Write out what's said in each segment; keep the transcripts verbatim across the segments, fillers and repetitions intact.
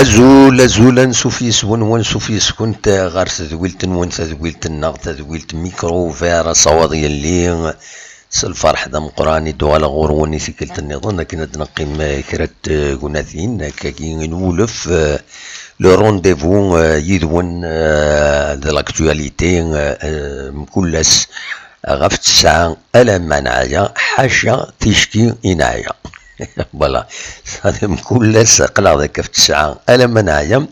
Azul, azul, ansuf yes-wen, wansuf yes-kent ɣer tedwilt-nwen, tadwilt-nneɣ, tadwilt Micro Ouvert, asawaḍ yelli. S lferḥ d ameqqran i d-uɣaleɣ ɣur-wen i tikkelt nniḍen akken ad d-neqqim, eh, kra n tegnatin, akkagi i nwulef, eh, le rendez-vous, eh, yid-wen, eh, de l'actualité, eh, eh, mkul ass ɣef tesɛa alamma neɛya, ḥaca ticki i neɛya. Voilà. Mkul ass aql-aɣ deg ɣef tesɛa alamma neɛya,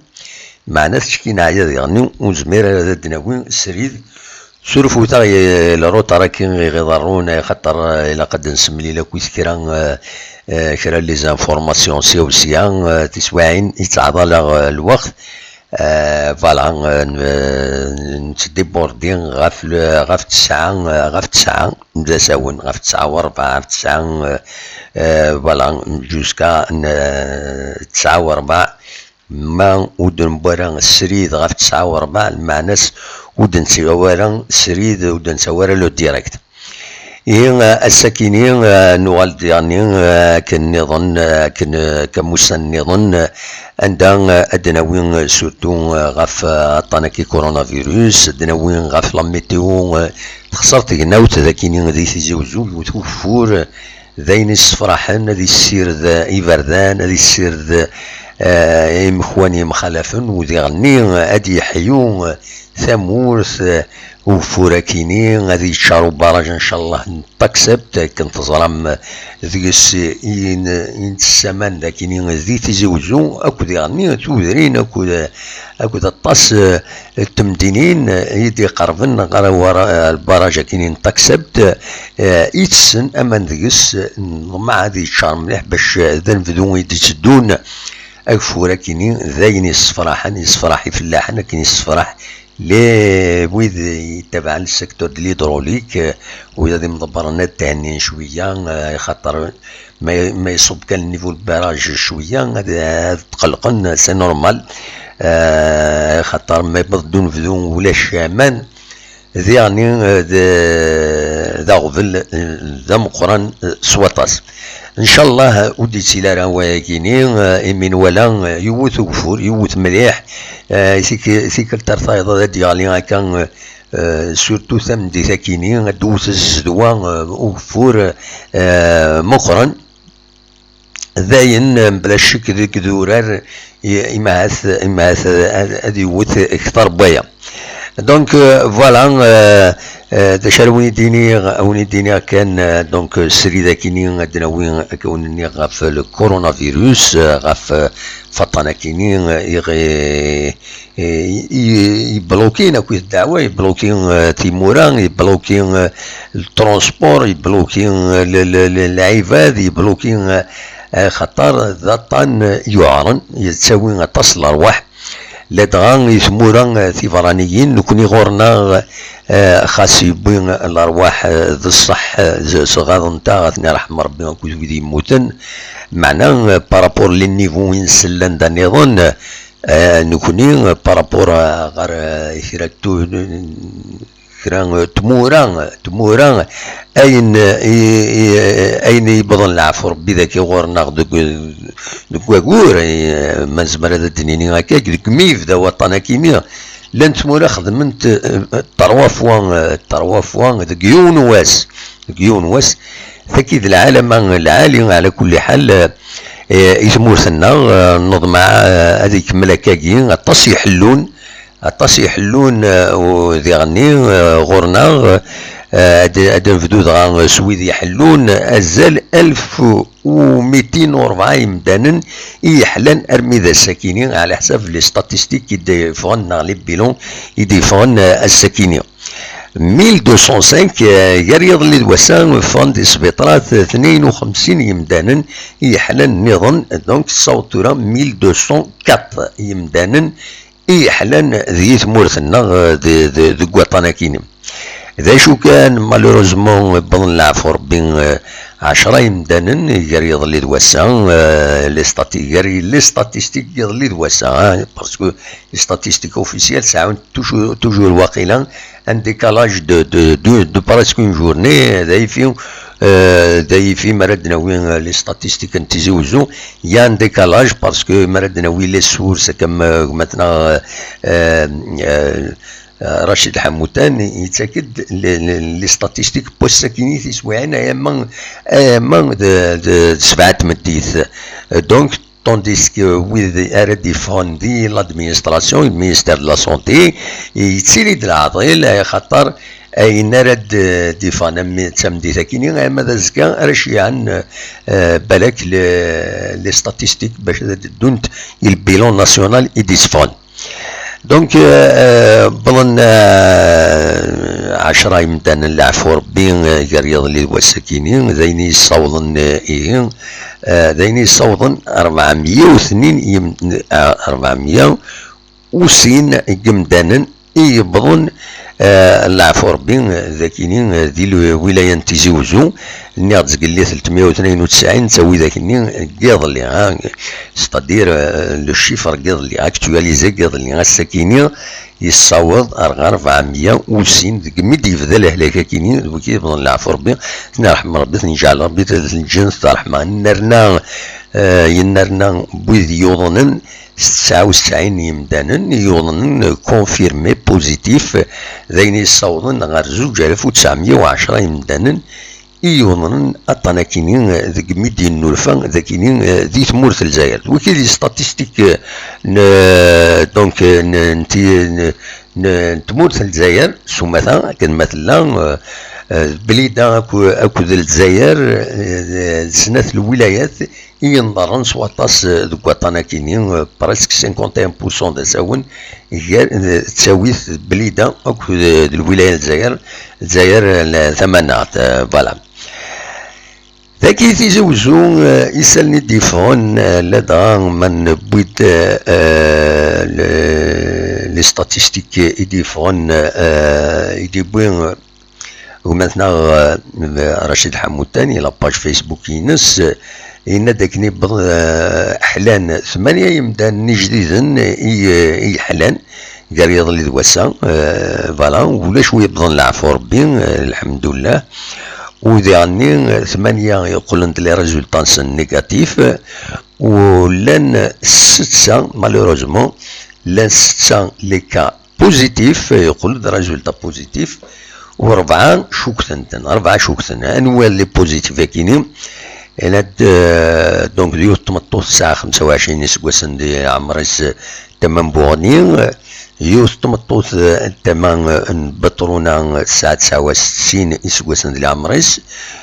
meɛna ticki neɛya diɣen ur nezmir ara ad d-nawi srid. Surfut-aɣ i le retard-agi i ɣ-iḍerrun, axaṭer ilaq ad d-nsemlil akkit kra, eh, eh, kra n les informations sya u sya, eh, tiswiɛin i ttɛeḍaleɣ, eh, lweqt. Eh, voilà, eh, n-, eh, nettdébordé ɣef le, ɣef tesɛa, eh, ɣef tesɛa n d asawen, ɣef tesɛa u rebɛa, ɣef tesɛa, eh, eh, voilà, jusqu'à n-, eh, tesɛa u rebɛa. Ma ur d-newwi ara srid ɣef tesɛa u rebɛa, lmeɛna-s ur d-nettawi ara srid, ur d-nettawi ara le direct. Ihi, eh, ass-akini, eh, nuɣal-d diɣenni, eh, akken nniḍen, eh, akken, eh, akka ussan nniḍen, eh, anda, eh, ad d-nawi, eh, surtout, eh, ɣef, eh, aṭṭan-agi coronavirus, ad d-nawi ɣef la météo, eh, texṣer tegnawt dagini di Tizi Uzzu, yewwet ugeffur, eh, d ayen issefraḥen, ad issired, eh, iberdan, ad issired, eh, imekwan yemxalafen, u diɣenni, eh, ad yeḥyu, eh, tamurt, eh, ugeffur-akini, ad yeččar ubaraj, ncallah, n Taksebt, akken teẓram, eh, deg-s i n-, i nettessaman dagini di Tizi Uzzu, akked diɣenni tudrin, akked, akked aṭas, eh, n temdinin, eh, i d-iqerben ɣer wara-, eh, lbaraj-akini n Taksebt, eh, itessen aman deg-s, eh, neḍmeɛ ad yeččar mliḥ bac, eh, d anebdu i d-itteddun. Ageffur-akini d ayen yessefraḥen, yessefraḥ ifellaḥen akken yessefraḥ les, wid yettabaɛen le secteur de l'hydraulique, eh, wid ad imḍebbren ad thennin cwiya, eh, xaṭer ma, ma iṣubb kan niveau le barrage cwiya, ad, ad tqelqen, c'est normal. Eh, xaṭer ma yewweḍ-d unebdu ulac aman, diɣenni, eh, d, d aɣbel, eh, d ameqqran, eh, s waṭas. Ncallah, eh, ur d-yettili ara wayagini, eh, imi nwala, eh, yewwet ugeffur, yewwet mliḥ, eh, tik-, tikkelt ar tayeḍ ad d-yeɣli akka, eh, eh, surtout tameddit-akini, ad d-tewwet zzedwa, eh, ugeffur, eh, meqqren. Dayen, eh, bla ccek deg idurar, i-, imahat, imahat, eh, ad, ad yewwet kter n waya. Donc, euh, voilà, euh, euh, d acu ara wen-id-iniɣ, wen-id-iniɣ kan, euh, donc, euh, srid akini ad d-nawi, akka wen-nniɣ ɣef le coronavirus, euh, ɣef, euh, faṭṭan-akini, euh, iɣ-, i, i, yeblokin akkit ddeɛwa, yeblokin, euh, timura, yeblokin, euh, le transport, yeblokin, euh, le, le, le, lɛibad, yeblokin, euh, euh, xaṭer d aṭṭan, euh, yuɛren, yettawi aṭas n lerwaḥ. Ladɣa i tmura, eh, tiberraniyin, nekni ɣur-neɣ, eh, xas yewwi lerwaḥ, eh, d ṣṣeḥ, eh, s-, s-, ɣaḍent-aɣ, ad ten-iṛḥem Ṛebbi akked wid yemmuten. Meɛna, eh, par rapport les niveaux i nsell anda nniḍen, eh, nekni, eh, par rapport, eh, ɣer, eh, kra n tu-, kra, eh, tmura, tmura, ayen, eh, i, i, ayen i yewwḍen leɛfu Ṛebbi dagi ɣur-neɣ deg, deg wagur, eh, ma nezmer ad d-nini akka, deg mi yebda waṭṭan akini, llant tmura xedment, eh, trois fois, eh, trois fois deg yiwen wass, deg yiwen wass. Tagi d lɛalama lɛali, ɛla kulli ḥal, eh, i tmurt-nneɣ, eh, neḍmeɛ, eh, ad ikemmel akkagi, aṭas iḥellun, aṭas iḥellun, eh, u diɣenni, eh, ɣur-neɣ, eh, ad, ad nebdu dɣa s wid iḥellun, azal alef u mitin u rebɛa imdanen i yeḥlan armi d ass-akini, ɛla ḥsab les statistiques i d-yeffɣen neɣ les bilans i d-yeffɣen, eh, ass-akini. Mille deux cent cinq, eh, gar yiḍelli d wass-a, ffɣen di sbiṭrat tnayen u xemsin yimdanen i yeḥlan nniḍen, donc tessaweḍ tura mille deux cent quatre yimdanen i yeḥlan di tmurt-nneɣ, eh, de, de, deg waṭṭan-akini. D acu kan, malheureusement, wwḍen leɛfu Rebbi, eh, ɛecra yemdanen gar yiḍelli d wass-a, eh, les stati-, gar les statistiques n yiḍelli d wass-a, hein, parce que les statistiques officielles sɛunt toujours, toujours waqila un décalage de, de, de, de presque une journée, d ayifi, eh, d ayifi mi ara d-nawi, eh, les statistiques n Tizi Uzzu, il y a un décalage parce que mi ara d-nawi les sources comme, eh, maintenant, eh, eh, eh, Rachid Ḥammutan yettak-d les, les, les statistiques n wass-agi tiswiɛin, ayama, ayama d, d, d sebɛa tmeddit. Donc, tandis que wid ara d-yeffɣen di l'administration, le ministère de la Santé, yettili-d leɛḍil, axaṭer ayen ara d, d-yeffɣen am d tameddit-agi-nni, ama d azekka, ara ceyyɛen, eh, balak les, les statistiques bac ad d-ddunt i le bilan national i d-yesseffɣen. Donc, euh, euh, wwḍen, euh, ɛecra yemdanen leɛfu Rebbi, euh, gar yiḍelli d wass-agi-nni, d ayen i yessawḍen, euh, ihi, euh, d ayen i yessawḍen rebɛemya u tnin yem-, euh, rebɛemya u sin n yemdanen i yewwḍen, euh, leɛfu Rebbi, euh, d akini, euh, di lwilaya n Tizi Uzzu, nniɣ-d zgelli tletmya u tnin u tesɛin, netta widak-nni n yiḍelli, ha, c'est-à-dire, euh, le chiffre n yiḍelli, actualisé n yiḍelli, ass-akini yessaweḍ ar ɣer rebɛemya u sin deg mi d-yebda lehlak-akini, d wigi yebḍen leɛfu Rebbi, ten-irḥem Rebbi, ten-yeǧɛel Rebbi d lǧens d ṛṛeḥma. Nerna, euh, yennerna wid yuḍnen s tesɛa u tesɛin n yemdanen yuḍnen confirmé positif, d ayen yessawḍen ɣer zuǧ alaf u tesɛemya u ɛecra yemdanen i yuḍnen aṭṭan akini deg mi d-yennulfa d akini, eh, di tmurt n Lezzayer. D wigi les statistiques, eh, n, donc, eh, n, n, ti- n, n, n tmurt n Lezzayer s umata, akken ma tella, eh, eh, Blida akk-, akked Lezzayer, eh, d snat lwilayat i yenḍerren s waṭas, eh, deg waṭṭan akini, eh, presque cinquante et un pour cent d asawen, gar, eh, ttawit Blida akked, eh, d lwilaya n Lezzayer, Lezzayer, eh, tamaneɣt, eh, voilà. Dagi Tizi Uzzu, eh, isallen i d-yeffɣen, eh, ladɣa ma newwi-d, eh, eh, le-, les statistiques i d-yeffɣen, eh, i d-yewwi, eh, gma-tneɣ, eh, Racid Ḥamutan, i la page Facebook-ines, eh, yenna-d akken yewweḍ, eh, ḥlan tmanya yemdanen ijdiden i, eh, i yeḥlan gar yiḍelli d wass-a, eh, voilà, ulac wi yewwḍen leɛfu Rebbi, eh, lḥemdullah. U diɣenni, eh, tmanya yeqqlen-d les résultats-nsen négatifs, eh, u llan setta, malheureusement, llan setta les cas positifs, eh, yeqqel-d résultat positif, u rebɛa cukten-ten, rebɛa cukten. Anwa les positifs akini? Yenna-d, eh, donc, d yiwet tmeṭṭut tesɛa xemsa u ɛecrin iseggasen di leɛmer-is, eh, tama n Buɣni, eh, yiwet tmeṭṭut, eh, tama, eh, n Beṭruna, eh, tesɛa tesɛa u settin iseggasen di leɛmer-is,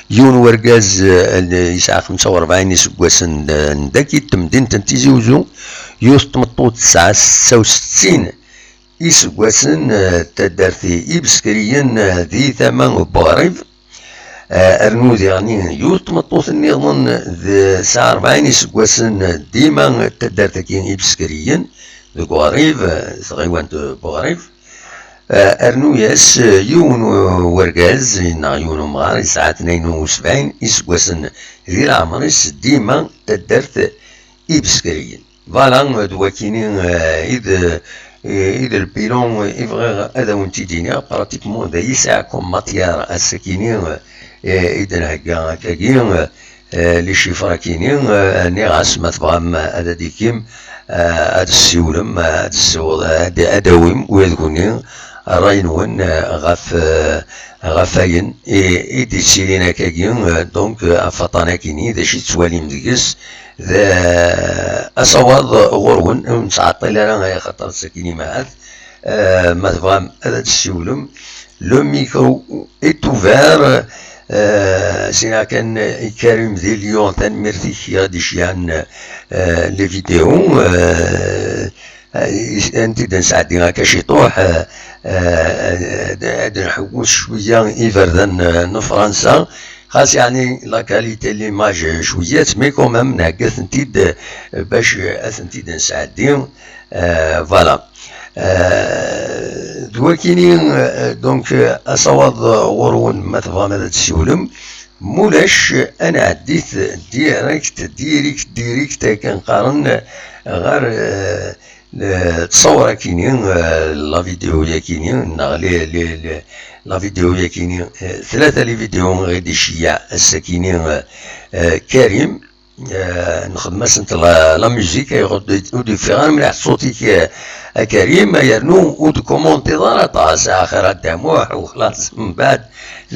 yiwen wergaz, eh, n-, yesɛa xemsa u rebɛin iseggasen, eh, n dagi, temdint n Tizi Uzzu, yiwet tmeṭṭut tesɛa setta u settin iseggasen, eh, taddart Ibeskriyen, eh, di tama n Buɣrib. Eh, rnu diɣen yiwet tmeṭṭut nniḍen d tesɛa u rebɛin iseggasen, dima taddart-agi Ibeskriyen deg Uɣrib, eh, tɣiwant n Buɣrib. Eh, rnu-yas, eh, yiwen u-, wergaz neɣ yiwen umɣar yesɛa tnayen u sebɛin iseggasen di leɛmer-is, dima taddart Ibeskriyen. Voilà, d wakini, eh, i d, eh, i d le bilan i bɣiɣ ad awen-t-id-iniɣ. Pratiquement, d ayi sɛiɣ comme matière ass-akini, eh, i d-nhegga akkagi, eh, les chiffres akini, eh, nniɣ-as ma tebɣam ad d-ikim, eh, ad ssiwlem, eh, ad ssiweḍ, ad, ad awim ula d kunni ṛṛay-nwen, eh, ɣef, eh, ɣef wayen i, i d-ittilin akkagi, eh, donc, eh, ɣef waṭṭan-akini, d acu i tettwalim deg-s, d, eh, asawaḍ ɣur-wen, ur nettɛeṭṭil ara, ay axaṭer sakkin imahat, eh, ma tebɣam ad d-tessiwlem. Le micro est ouvert, eh, sina kan, eh, i Karim di Lyon, tanemmirt-ik i ɣ-d-iceyɛen, eh, les vidéos, eh, Eh, anti d-nesɛeddi akka ciṭuḥ, eh, eh, ad, ad nḥewwes cwiya iberdan, eh, n Fransa, xas yeɛni la qualité n l'image cwiya, mais quand même nhegga-tent-id, eh, bac ad tent-id-nesɛeddi, eh, voilà. Euh, d wakini, euh, donc, euh, asawaḍ, euh, ɣur-wen, ma tebɣam ad d-tsiwlem. Mulac, ad nɛeddit direct, direct, direct, akken qqaren, ɣer, euh, le- ttṣawra-kini, euh, la vidéo-yakini, neɣ les, les, les, la vidéo-yakini, euh, tlata les vidéos i d-iceyyeɛ ass-akini, euh, euh, Karim. Eh, nxeddem-asent la, la musique, ayɣer ur d-, ur d-yeffiɣ ara mliḥ ṣṣut-ik, eh, a Karim, yernu ur d-commentiḍ ara aṭas, axir a Dda Muḥ, u xlaṣ, mbeɛd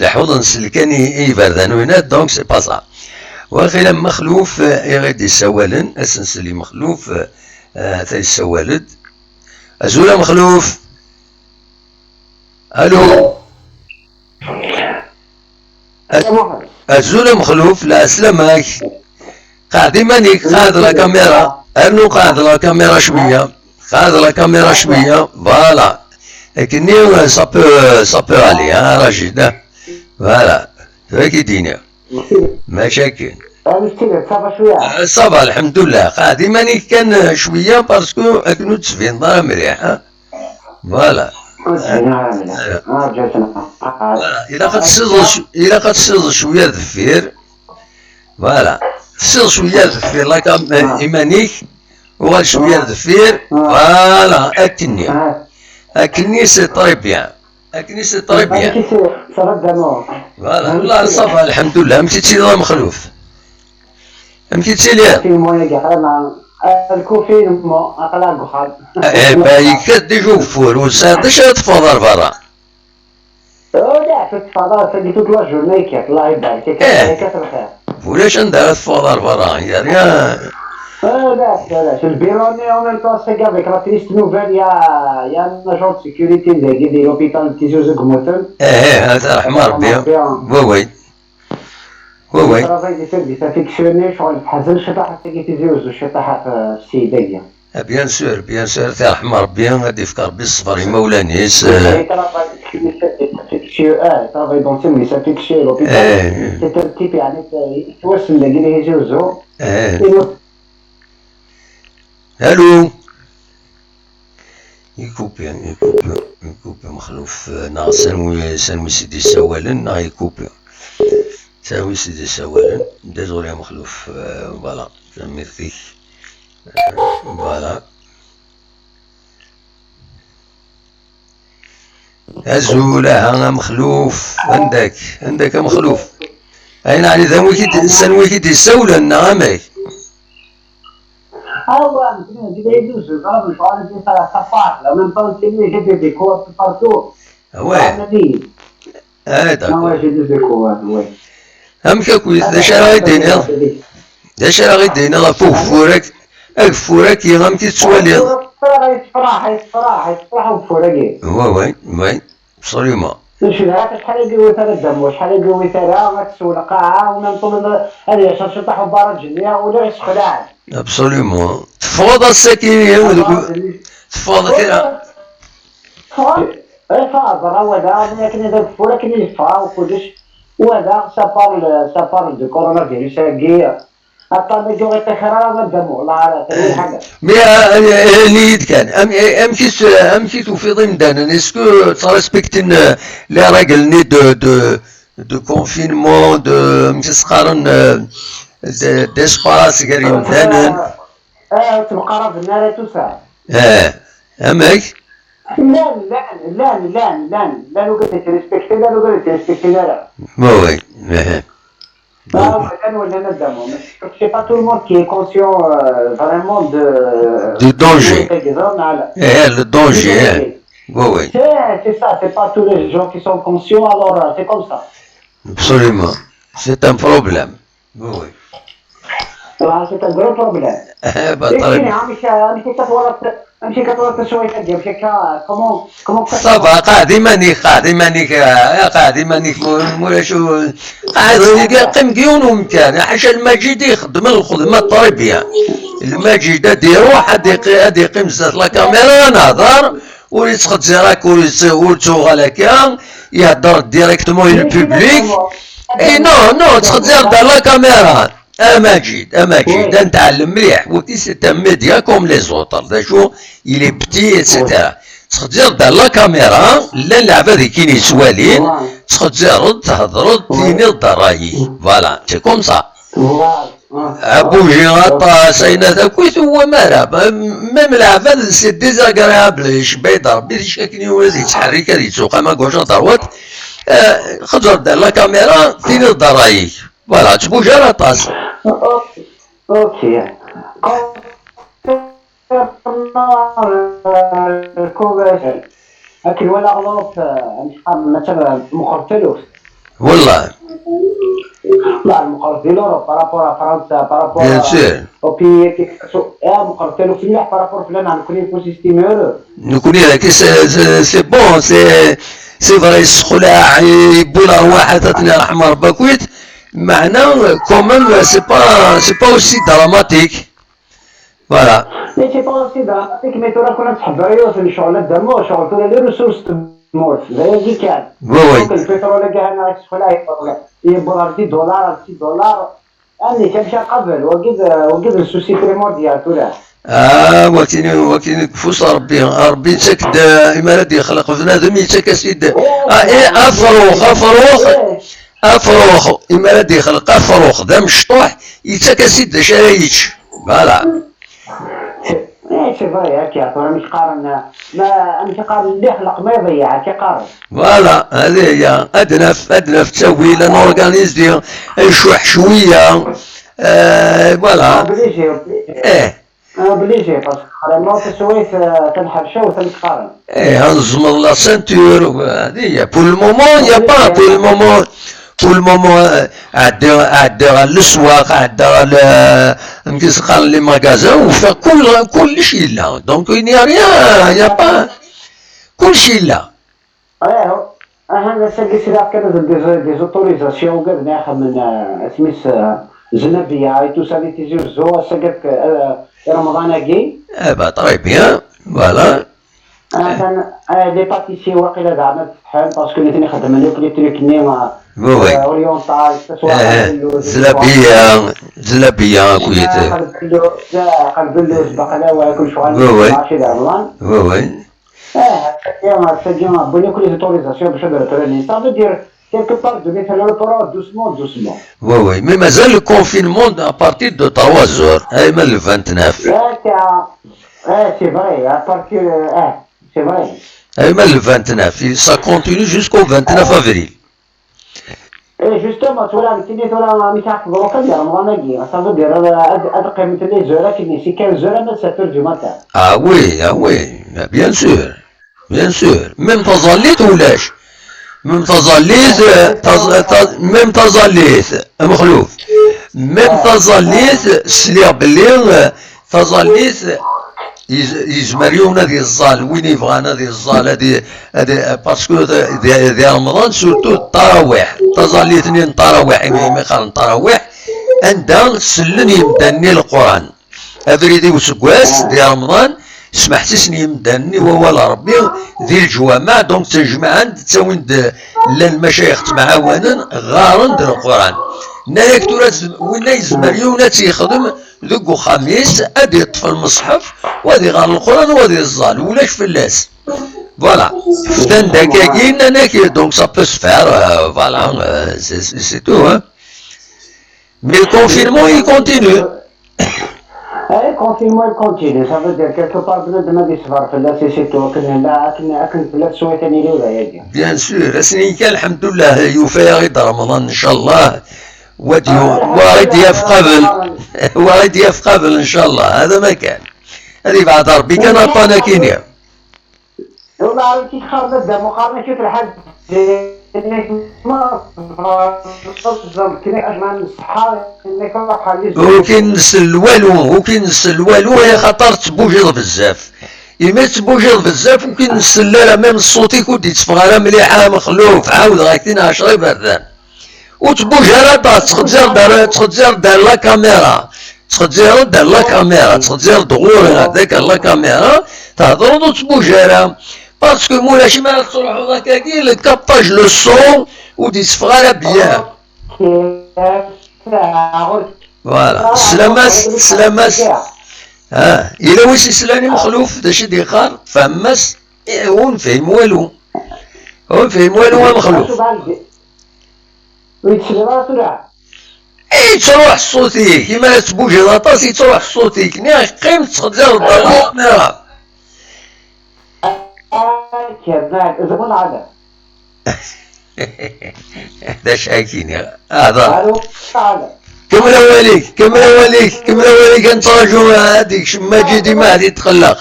leḥḥuḍ nsell kan i, i yiberdan winat, donc c'est pas ça. Waqila Mexluf, eh, i ɣ-d-yessawalen, ad s-nsell i Mexluf, eh, ata yessawal-d. Azul a Mexluf! Allô? Azul a Mexluf, lɛeslama-k. Qɛed iman-ik, qɛed la caméra. Rnu qɛed la caméra cwiya. Qɛed la caméra cwiya. Voilà. Akkenni, ça peut, ça peut aller, hein, Rachid, hein. Voilà. D wagi i d-iniɣ. Mačči akken. Ah, ça va, lḥemdullah. Qɛed iman-ik kan, euh, cwiya, parce que akken ur d-tbineḍ ara mliḥ, hein. Voilà. Voilà. Ilaq ad tessiḍeḍ cw-, ilaq ad tessiḍeḍ cwiya deffir. Voilà. Tessiḍ cwiya deffir, like, am-, iman-ik. Uɣal cwiya deffir. Voilà. Akkenni. Akkenni, c'est très bien. Akkenni, c'est très bien. Voilà. Wallah, ça va, lḥemdullah. Amek i tettiliḍ a Mexluf? Amek i tettiliḍ? Le confinement, aql-aɣ deg uxxam. Eh ben, yekkat déjà ugeffur, ur tesɛiḍ d acu ara teffɣeḍ ar berra. Oh, ur tetteffɣeḍ ara, tagi toute la journée yekkat, Allah ibarek, yekkat, yekkat lxir. Ulac anda ara teffɣeḍ ar berra, yerna. Oh, ulac, ulac. Lbiru-nni, en même temps, c'est avec la triste nouvelle, il y a, il y a un agent de sécurité dagi di l'hôpital n Tizi Uzzu yemmuten. Eh, eh, ata ṛeḥma Ṛebbi. Oui, oui. Oui, oui. Travail di service affectionné, ccɣel teḥzen ciṭaḥ tagi Tizi Uzzu, ciṭaḥ ɣef, ɣef sseyda-agi. Ah, bien sûr, bien sûr, tirḥem Ṛebbi, ad d-ifk Ṛebbi ṣṣber i imawlan-is, eh. Travail dans le service affectueux, ah, travail dans le service affectueux, l'hôpital. Eh, eh. C'est un type, yeɛni, yettwassen dagi di Tizi Uzzu. Eh. Allô? Ikupi, ikupi, ikupi Mexluf, eh, neɣ s anwi, s anwi s i d-yessawalen, neɣ ikupi. S anwi s i d-yessawalen. Désolé a Mexluf, eh, voilà, tanemmirt-ik. Eh, voilà. Azul, aha a Mexluf, anda-k, anda-k a Mexluf? Ayen ɛni d anwi k-id-, s anwi k-id-yessawlen, neɣ amek? Ah ouais, mais tu dis, je vais me faire ça part, là, en même temps, tu sais, j'ai des échos un peu partout. Ah ouais. Ah, mais oui. Ah, d'accord. Ah ouais, j'ai des échos, ouais, ouais. Amek akkit, d acu ara ɣ-id-tiniḍ? D acu ara ɣ-id-tiniḍ ɣef ugeffur-agi, ageffur-agi, amek i t-tettwaliḍ? Yessefraḥ, yessefraḥ, yessefraḥ ugeffur-agi. Oui, oui, oui, absolument. Ncedha-t acḥal agi wit ara ddamu, acḥal agi wit ara ad tsew lqaɛa, u même temps ad yacer ciṭuḥ ubaraj-nni, ula yessexlaɛen. Absolument. Teffɣeḍ ass-agi, deg u-, teffɣeḍ kra? Teffɣeḍ, eh, ffɣeɣ berra, walaɣ, mi akken ad ageffur, akken i yeffeɣ, u kullec, walaɣ, ça parle, ça parle de coronavirus-agi. Aṭṭan-agi ur iṭṭixir ara, ma ddamu, wallah ara, terwi lḥaǧa. Mais, euh, euh, ini-yi-d kan, am-, eh, amek i s-, amek i tufiḍ imdanen? Est-ce que ttrespektin, euh, les règles-nni de, de, de confinement, de, amek i s-qqaren, euh, de, d'espace gar imdanen? Ah, ur ttemqaraben ara, tout ça. Eh, amek? Llan, llan, llan, llan, llan, llan ugar n ttrespektin, llan ugar n ttrespektin ara. Ma oui, eh. Ah, ouais, llan, llan, llan, llan. C'est pas tout le monde qui est conscient, euh, vraiment de, du danger. Eh, le danger, eh. Oui, oui. C'est, c'est ça, c'est pas tous les gens qui sont conscients, alors, euh, c'est comme ça. Absolument. C'est un problème. Oui, oui. Ah, c'est un gros problème. Eh, bah, très bien. Amek, amek i k-twalaḍ, amek i k-twalaḍ taswiɛt-agi? Amek akka, comment, comment ça va, qɛed iman-ik, qɛed iman-ik, eh, qɛed iman-ik, mu-, mulac u-, qɛed, qqim deg yiwen umkan. Ḥaca Lmajid ixeddem lxedma très bien. Lmajid ad iruḥ, ad iqi-, ad iqqim zdat la caméra, ad nehder, ur yettxezzir akka, ur yett-, ur yettuɣal akka, ihedder directement i le public. Eh, non, non, ttxezzir-d la caméra. A Majid, a Majid, oui, ad netɛellem mliḥ. Wagi, c'est un média comme les autres. D acu, il est petit, et cetera. Oui. Tettxezzireḍ ar la caméra, llan leɛbad i kin-yettwalin, tettxezzireḍ, thedreḍ, tiniḍ-d ṛṛay-ik. Voilà, c'est comme ça. Abuji aṭas, ayen ad akk-it wamara. Même leɛbad, c'est désagréable, icebba-yi-d Ṛebbi, di akken yiwen ad yettḥerrik, ad yettuqam à gauche, à droite. Eh, xezzeṛ-d ar la caméra, tiniḍ-d ṛṛay-ik. Voilà, ttbujar aṭas. Ok. Concernant le Koweït, akken walaɣ l'Europe, amek qqaren, mačči meqqret taluft. Wallah. Meqqret di l'Europe, par rapport à França, par rapport Bien sûr. Au pays, meqqret taluft mliḥ par rapport fell-aneɣ, nekkni, l'écosystème heureux. Nekkni, c'est, c'est, c'est bon, c'est, c'est vrai, yessexlaɛ, yewwi lerwaḥ, ad ten-yerḥem Ṛebbi akkit, meɛna, quand même, c'est pas, c'est pas aussi dramatique. Voilà. Mais c'est pas aussi dramatique, mais tura kul ad tḥebber yiwet n ccɣel ad d-amuɣ, ccɣel tura les ressources temmut, d ayagi kan. Oui, oui. Donc lpitrul-agi hana yessexlaɛ, yewweḍ ar dix dollars, ar six dollars. Amek, amek aqabel? Wagi d, wagi d le souci primordial tura. Ah, wakin, wakin deg ufus n Ṛebbi. Ṛebbi yettak-d, eh, imi ara d-yexleq bnadem, yettak-as-id. Ah, eh, afrux, afrux, afrux, imi ara d-yexleq afrux d amecṭuḥ, yettak-as-id d acu ara yečč. Voilà. Eh, c'est vrai, akka, tura amek qqaren, ma, amek qqaren, اللي يخلق ما يضيع, akka qqaren. Voilà, هذه هي. Ad naf, ad naf ttawil, ad norganizi, ad ncuḥ cwiya. Eh, voilà. Obligé, obligé. Eh. Obligé, parce que vraiment, taswayt, eh, tanḥercawt, amek qqaren. Eh, ad nẓemmeḍ la ceinture, هذه هي. Pour le moment, il y a pas, pour le moment, pour le moment, eh, ɛeddiɣ, ɛeddiɣ ɣer leswaq, ɛeddiɣ ɣer le-, amek i s-qqaren, les magasins, ufiɣ kul-, kullec yella. Donc, il n'y a rien, il n'y a pas, kullec yella. Ih, ahan ass-agi sliɣ kan des, des autorisations ugaden ad xedmen, eh, asmi-s, eh, Zenabia et tout ça di Tizi Uzzu, ass-agi, eh, i Remḍan-agi. Eh ben, très bien, voilà. Atan, eh, les pâtissiers waqila daɣen ad ffḥen, parce que nitni xeddmen akk les trucs-nni, eh, Oui, oui. eh, oriental, que ce soit Eh, Qelbellus, Zelabia, Zelabia, akkit. Qelbellus, eh, Qelbellus, baqlawa, kullec uɣalen Oui, oui. Marché d Remḍan. Oui, oui. Ah, ass-agi, ass-agi, wwin akk les autorisations bac ad reprennent. Ça veut dire, quelque part, de mettre le report doucement, doucement. Oui, oui, mais mazal le confinement à partir de trois heures, ayma le vingt-neuf. Ah, c'est, ah, c'est vrai, à partir, euh, ah, c'est vrai. Ayma le vingt-neuf, il- ça continue jusqu'au vingt-neuf avril. Et justement, tura, nekkini tura, amek ara teḍru kan di Remḍan-agi, ça veut dire, ad, ad, ad qqiment les heures akken, si quinze heures à sept heures du matin. Ah oui, ah oui, bien sûr, bien sûr. Même taẓallit ulac. Même taẓallit, euh, taẓ-, taẓ-, même taẓallit, a Mexluf. Même taẓallit, sliɣ belli, euh, taẓallit, yez-, yezmer yiwen ad yeẓẓal, win yebɣan ad yeẓẓal, ad i-, ad i-, parce que di, di, di Remḍan, surtout ttarawiḥ. Taẓallit-nni n ttarawiḥ, imi, imi qqaren ttarawiḥ, anda sellen yimdanen i Leqran. Abrid i useggas, di Remḍan, smeḥsisen yimdanen i wawal n Ṛebbi di leǧwameɛ, donc ttnejmaɛen-d, ttawin-d, llan lmacayix ttemɛawanen, ɣɣaren-d Leqran. Nnan-ak tura, winna yezmer yiwen ad tt-yexdem deg uxxam-is, ad yeṭṭef lmeṣḥef, u ad iɣer Leqran, u ad iẓẓal, ulac fell-as. Voilà. Ftan-d akkagi, nnan-ak, donc ça peut se faire, euh, voilà, euh, c'est, c'est, c'est tout, hein. Mais le confinement, il continue. Eh, confinement, il continue. Ça veut dire, quelque part, bnadem ad iṣber fell-as, et c'est tout. Akken nella, akken, akken tella teswiɛt-nni d ayagi. Bien sûr. Ass-nni kan, lḥemdullah, yufa-yaɣ-id Remḍan, ncallah. Wa d-yu-, wa ɣ-id-yaf qabel. Wa ɣ-id-yaf qabel, ncallah. Hada ma kan. Ad yebɛed Ṛebbi kan aṭṭan akini. Wallah, amek i qqaren a Dda Muqarn, acu-t lḥal? Ur k-in-nsell walu, ur k-in-nsell walu, axaṭer tettbujiḍ bezzaf. Imi tettbujiḍ bezzaf, ur k-in-nsell ara, même ṣṣut-ik ur d-itteffeɣ ara mliḥ, a Mexluf, ɛawdeɣ-ak-t-in ɛecra iberdan. Ur ttbuj ara aṭas, ttxezzireḍ ar, ttxezzireḍ ar la caméra. Ttxezzireḍ ar la caméra, ttxezzireḍ ɣur-i ar dak ar la caméra, thedreḍ ur ttbuj ara. Parce que mulac imi ara tettruḥuḍ akkagi, le captage, le son, ur d-itteffeɣ ara bien. Voilà. Teslam-as, teslam-as. Ah, yella wi s-islan i Mexluf, d acu i d-yeqqar? Tfehmem-as? Eh, ur nefhim walu. Ur nefhim walu, a Mexluf. Acu bɣa lǧi? Ur yettsellim ara tura? Eh, yettruḥ ṣṣut-ik. Imi ara tettbujiḍ aṭas, yettruḥ ṣṣut-ik. Niɣ qqim, tettxeddireḍ ɣer lkamira. Akka, zgun ɛada. D acu akka i niɣ? Hḍer. Alo, ɛada. Kemmel awal-ik, kemmel awal-ik, kemmel awal-ik, ad nettraǧu ad yekcem Maǧid, imi ad yetqelleq.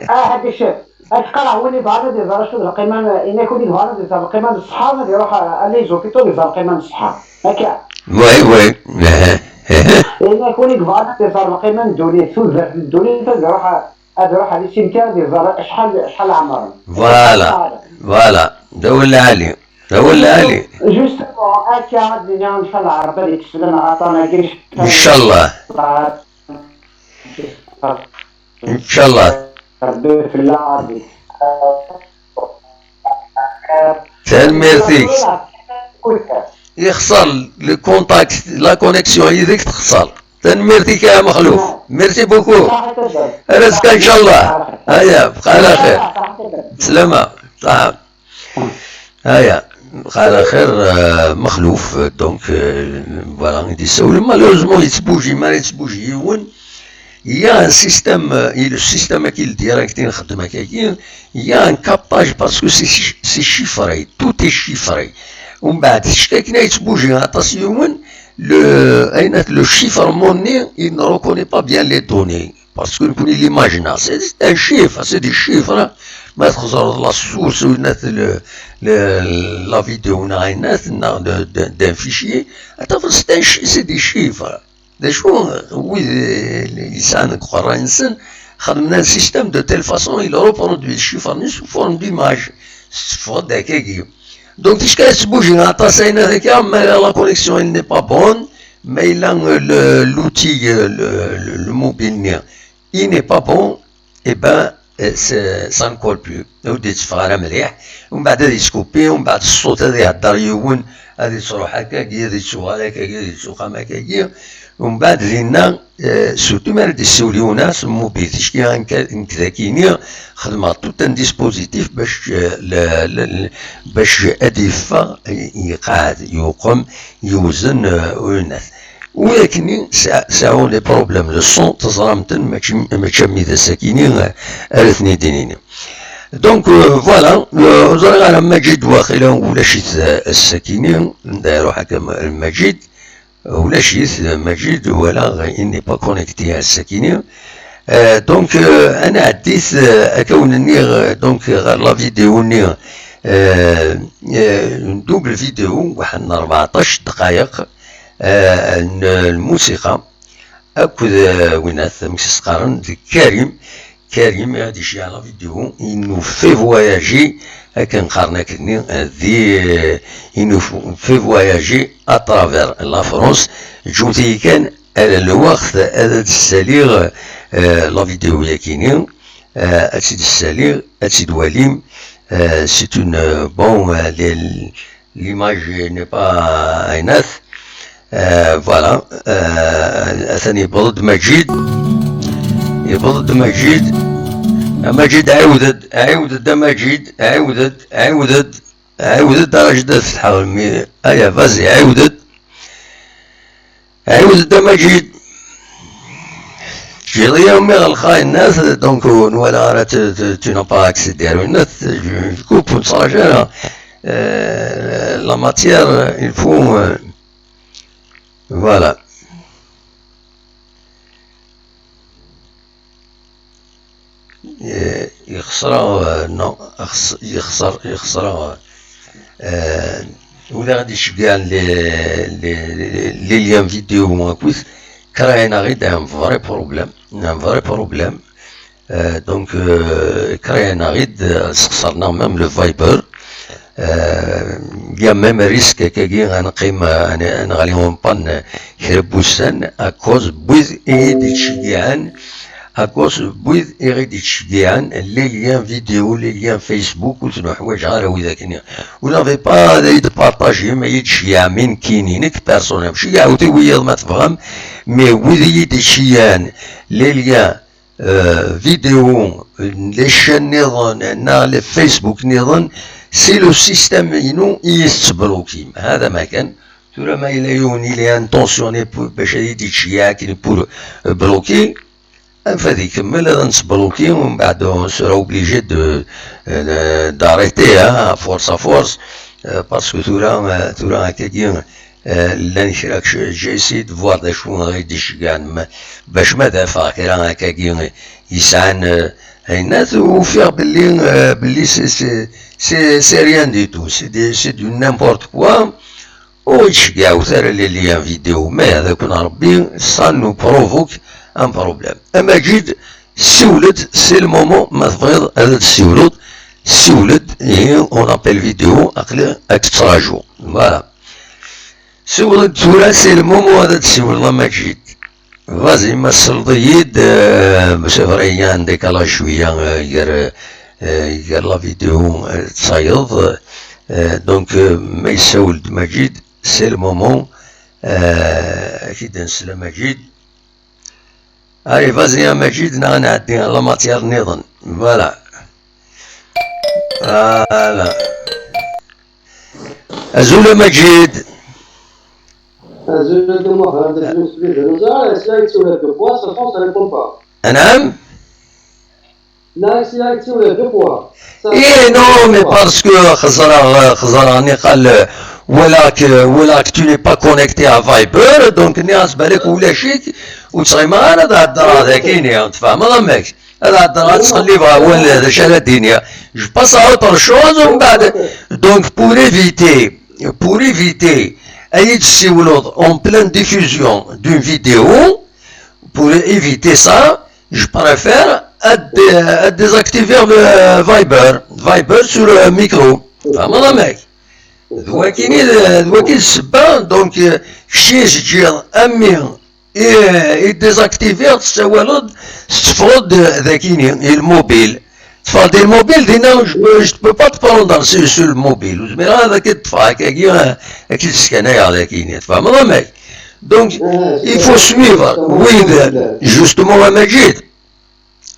Ah, ad yekcem. Ad qqareɣ win yebɣan ad iẓer acu d lqima n, inak win yebɣan ad iẓer lqima n ṣṣeḥḥa, ad iruḥ a, a les hôpitaux ad iẓer lqima n ṣṣeḥḥa. Akka. Oui, oui. Inak win yebɣan ad iẓer lqima n ddunit, tudert n ddunit, ad iruḥ a, ad iruḥ a les cimetières ad iẓer acḥal, acḥal ɛemren. Voilà. Voilà. D awal lɛali. D awal lɛali. Justement, akka ad nini, ncallah, Rebbi ad yekkes fell-aneɣ aṭṭan-agi. Ncallah. Ncallah. Rebbi fell-aɣ. Tanemmirt-ik. Yexṣer le contact, la connexion yid-k texṣer. Tanemmirt-ik a Mexluf. Merci beaucoup. Ar azekka, ncallah. Aya, bqa ɛla xir. Slama. Saḥa. Aya, bqa ɛla xir, euh, Mexluf, euh, donc, euh, voilà, i d-yessawlen. Malheureusement, yettbuji, mi ara yettbuji yiwen, il y a un système, euh, le système-agi, le direct i nxeddem akkagi, il y a un captage parce que c'est chi-, c'est chiffré, tout est chiffré. Umbeɛd, ticki akken ay yettbuji aṭas yiwen, le, ayen, le chiffrement-nni, il ne reconnaît pas bien les données. Parce que nekkni l'image-nneɣ, c'est, c'est un chiffre, c'est des chiffres, hein. Ma txeẓreḍ la source, ou le, le, la vidéo, neɣ ayen, neɣ de, de, d'un fichier, ad tafeḍ c'est un chi-, c'est des chiffres. D acu, wid, eh, yesɛan deg uqerray-nsen, xedmen un système de telle façon, il reproduit le chiffre-nni sous forme d'image. Teffeɣ-d akkagi. Donc, ticki ad tbuji aṭas ayen akka, ma la connexion, elle n'est pas bonne, ma yella, euh, le, l'outil, euh, le, le, le mobile-nni, il n'est pas bon, eh ben, euh, c'est, ça ne colle plus. Ur d-yetteffeɣ ara mliḥ. Umbeɛd ad yeskupi, umbeɛd ṣṣut ad ihedder yiwen, ad yettruḥ akkagi, ad yettuɣal akkagi, ad yettuqam akkagi. Umbeɛd dinna, euh, surtout mi ara d-yessiwel yiwen s mobile, ticki nekk, nekk d akini, xedmeɣ tout un dispositif bac, euh, le, le, le, bac ad yeffeɣ, euh, yeqɛed, yuqem, yewzen, euh, une. Wi akkenni sɛ-, sɛu les problèmes de son, teẓram-ten, mačči, mačči am idas akini, euh, ara ten-id-nini. Donc, euh, voilà, euh, ur ẓriɣ ara Maǧid waqila ulac-it, euh, ass-akini, da iruḥ akka Ma-, Maǧid, ulac-it, euh, Maǧid, wala, il n'est pas connecté ass-akini. Euh, donc, euh, ad nɛeddit, euh, akka wen-nniɣ, euh, donc, ɣer la vidéo-nni, euh, euh, une double vidéo, waḥed n rbeɛṭac ddqayeq, euh, n lmusiqa, akked, euh, winat, amek s-qqaren, d Karim. Karim, ad iceyyeɛ la vidéo, il nous fait voyager, akken qqaren akkenni, euh, di, euh, il nous fait voyager à travers la France. Ǧǧemt-iyi kan, ala lweqt, ad d-ssaliɣ, euh, la vidéo-yakini, euh, ad tt-id-ssaliɣ, ad tt-id-walim. Euh, c'est une, euh, bon, euh, les, L'image n'est pas, euh, nette. Euh, voilà. Euh, atan yewweḍ-d Maǧid. Yewweḍ-d Maǧid. A Maǧid, ɛiwed-d, ɛiwed-d, a Maǧid, ɛiwed-d, ɛiwed-d, ɛiwed-d, ara Maǧid ad fetḥeɣ lmi-, aya, vas-y, ɛiwed-d. Ɛiwed-d a Maǧid. Tgiḍ-iyi a mmi ɣer lxayenat, donc ur nwala ara t-, t-, tu n'as pas accès à net, je, je coupe, ur nettraǧu ara. Euh, la matière, il faut, euh, voilà. Eh, yexṣer-aɣ, eh, non, xs-, yexṣer, yexṣer-aɣ, eh, wid aɣ-d iceggɛen les, les, les liens vidéo akkit, créen-aɣ-id un vrai problème, un vrai problème. Eh, donc, eh, créen-aɣ-id, eh, sexṣren-aɣ même le Viber. Euh, il y a même risque akkagi ad neqqim, euh, ad ne-, ad neɣli en panne, euh, kra n wussan, à cause n wid i ɣ-d-ittceggiɛen, à cause n wid i ɣ-d-ittceggiɛen, les liens vidéo, les liens Facebook, ur ten-uḥwaǧeɣ ara widak-nni. Vous n'avez pas ad yi-d-partagem, ad yi-d-tceyyɛem i nekkini, nekk personnel, ceyyɛet i wiyaḍ ma tebɣam, mais wid i yi-d-ittceggiɛen, les liens euh, vidéo, les chaînes niḍen, neɣ les Facebook niḍen, c'est le système inu i yi-tettblokim. Hada ma kan. Tura ma yella yiwen il est intentionné pour, bac ad yi-d-ittceyyiɛ akken pour, euh, bloquer, anef ad ikemmel, ad nettbloki, umbeɛd on sera obligé de, euh, d'arrêter, hein, à force, à force, euh, parce que tura, euh, tura akkagi, euh, llan kra k-, j'ai essayé de voir d acu i d-iceggɛen ma-, bac ma d-afeɣ kra akkagi yesɛan, euh, ayennat, ufiɣ belli, euh, belli c'est, c'est, c'est, c'est rien du tout, c'est des, c'est du n'importe quoi. Ur yettceggiɛut ara les liens vidéo, mais ad akun Rebbi, ça nous provoque un problème. A Maǧid, siwel-d, c'est le moment, ma tebɣiḍ ad d-ssiwleḍ, siwel-d, ihi on appel vidéo, aql-i ad k-ttṛajuɣ. Voilà. Siwel-d tura, c'est le moment ad d-ssiwleḍ a Maǧid. Vas-y, ma tselḍ-iyi-d, euh, c'est vrai, il y a un décalage شوية, euh, gar, euh, gar la vidéo, euh, d tayeḍ, euh, donc, euh, ma yessawel-d Maǧid, c'est le moment, euh, ad k-id-nsel a Maǧid. Allez, vas-y a Maǧid, neɣ ad nɛeddi ɣer la matière niḍen. Voilà. Voilà. Azul a Maǧid. Azul a Dda Muḥend, azul a Dda Muḥend. Ur ẓriɣ ara, ssiɣ-d tura deux fois, ça ne répond pas. Anɛam? Ssiɣ-d tura deux fois. Ça ne répond pas. Eh non, mais parce que xeẓreɣ, xeẓreɣ niqal, walaɣ-k, walaɣ-k tu n'es pas connecté à Viber, donc nniɣ-as balak ulac-ik, ur ttɣimaɣ ara ad heddreɣ dagi-ni, tfehmeḍ amek? Ad heddreɣ, ad ttqellibeɣ awal, d acu ara d-iniɣ. Je passe à autre chose, umbeɛd. Donc, pour éviter, pour éviter, ad yi-d-tessiwleḍ en pleine diffusion d'une vidéo, pour éviter ça, je préfère ad, ad désactiver le Viber, Viber sur le micro. Tfehmeḍ amek? D wakini, d waki d ssebba, donc, euh, kečči s-ǧǧiɣ a mmi, i, i désactiviɣ, tessawaleḍ, tetteffɣeḍ d, d akini, i lmubil. Teffɣeḍ di lmubil, dinna, je, je peux pas te prendre sur, sur le mobile. Ur zmireɣ ad ak-d-ṭṭfeɣ akkagi, ad k-id-skanayeɣ d akini. Tfehmeḍ amek? Donc, il faut suivre wid, justement, a Maǧid.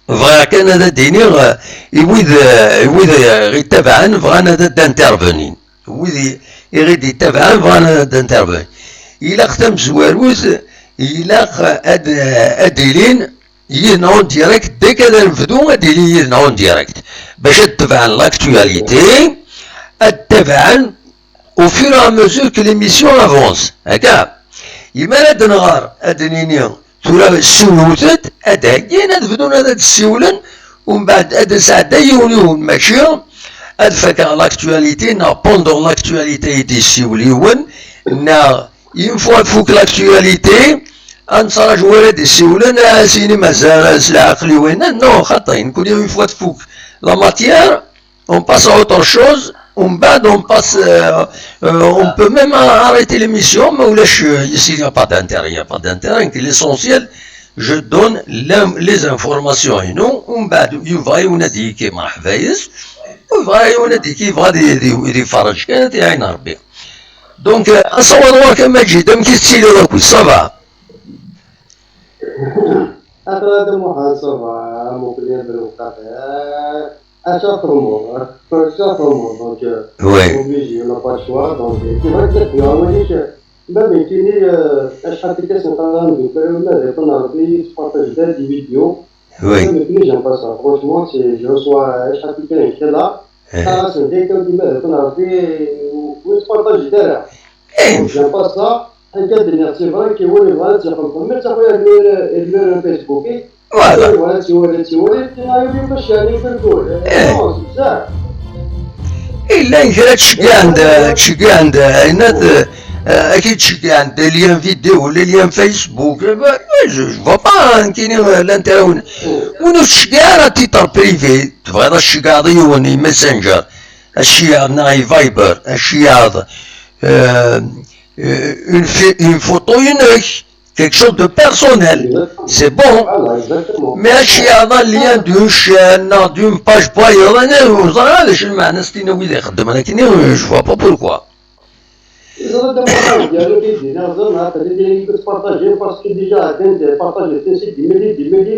Bɣiɣ kan ad d-iniɣ, eh, i wid, eh, i wid, eh, ɣ-ittabaɛen bɣan ad d-intervenin. Wid i, i ɣ-d-ittabaɛen bɣan ad d-intervenin. Ilaq tamezwarut, ilaq ad, ad ilin yid-neɣ en direct, dès que ad nebdu ad ilin yid-neɣ en direct. Bac ad ttabaɛen l'actualité, ad ttabaɛen au fur et à mesure que l'émission avance. Akka, imi ara d-nɣer, ad d-nini, tura siwlet-d, ad d-heggin, ad bdun ad d-ssiwlen, umbeɛd ad d-nesɛedda yiwen yiwen, mačči ad fakeɣ l'actualité, neɣ pendant l'actualité i d-yessiwel yiwen, neɣ une fois tfuk l'actualité, ad nettraǧu ara d-yessiwlen, ad s-yini mazal s leɛqel i wayen, non, xaṭi, nekkni une fois tfuk la matière, on passe à autre chose, umbeɛd on passe, euh, euh, on peut même arrêter l'émission, ma ulac, euh, ici il n'y a pas d'intérêt, il n'y a pas d'intérêt, l'essentiel, je donne l'in-, les informations inu, umbeɛd yebɣa yiwen ad d-yekki, merḥba yes, yebɣa yiwen ad d-yekki, yebɣa ad y-, ad y-, ad iferrej kan, ad iɛin Rebbi. Donc, euh, asawaḍ ɣur-k a Maǧid, amek i tettiliḍ akked, ça va? Aql-aɣ d amuḥan, ça va, amuqel yadren lqader. Acu txedmeḍ? Acu txedmeḍ? Donc, euh, oui, obligé, on n'a pas le choix. Donc, euh, c'est vrai que c'est bien, oui, que, même, euh, acḥal tikas neqqar-as i umeddakel, ma d iṭṭen Rebbi, yespartaje-d des vidéos. Oui. Même, j'aime pas ça. Franchement, c'est, je reçois, euh, acḥal tikas nekkala. Eh. Qqar-asen, dès que, ma d iṭṭen Rebbi, ur yespartaje-d ara. Eh. Donc, j'aime pas ça. Akka d-nniɣ, c'est vrai que win yebɣan ad tt-ixdem, mais ttxil-k, ur d-ttwali Facebook-ik. Voilà. Win yebɣan ad tt-iwali, ad tt-iwali, ttxil-k, ulac, yeɛni, ur d-ttwali. Eh. Non, c'est ça. Llan kra ttceggiɛen-d, ttceggiɛen-d, ayen ad, eh, ad k-id-ttceggiɛen-d, les liens vidéo, les liens Facebook, eh ben, je, je vois pas, hein, nekkini, eh, l'intérêt. Win, win ur tettceggiɛ ara à titre privé, tebɣiḍ ad tceggɛeḍ yiwen i Messenger, ad tceggɛeḍ neɣ i Viber, ad tceggɛeḍ, eh, euh, une fi-, une photo-inek, quelque chose de personnel. Exactement. C'est bon. Voilà, exactement. Mais ad tceggɛeḍ un lien d'une chaîne, d'une page, n wayeḍ, ur ẓriɣ ara d acu lmeɛna-s, ttini wid ixeddmen akken, je vois pas pourquoi. Teẓriḍ, d amuqel, d ayen i d-nniɣ, ẓer, neɣ ad d-tpartajiḍ, parce que déjà, d-, partajiḍ-ten si d-imali, d-imali.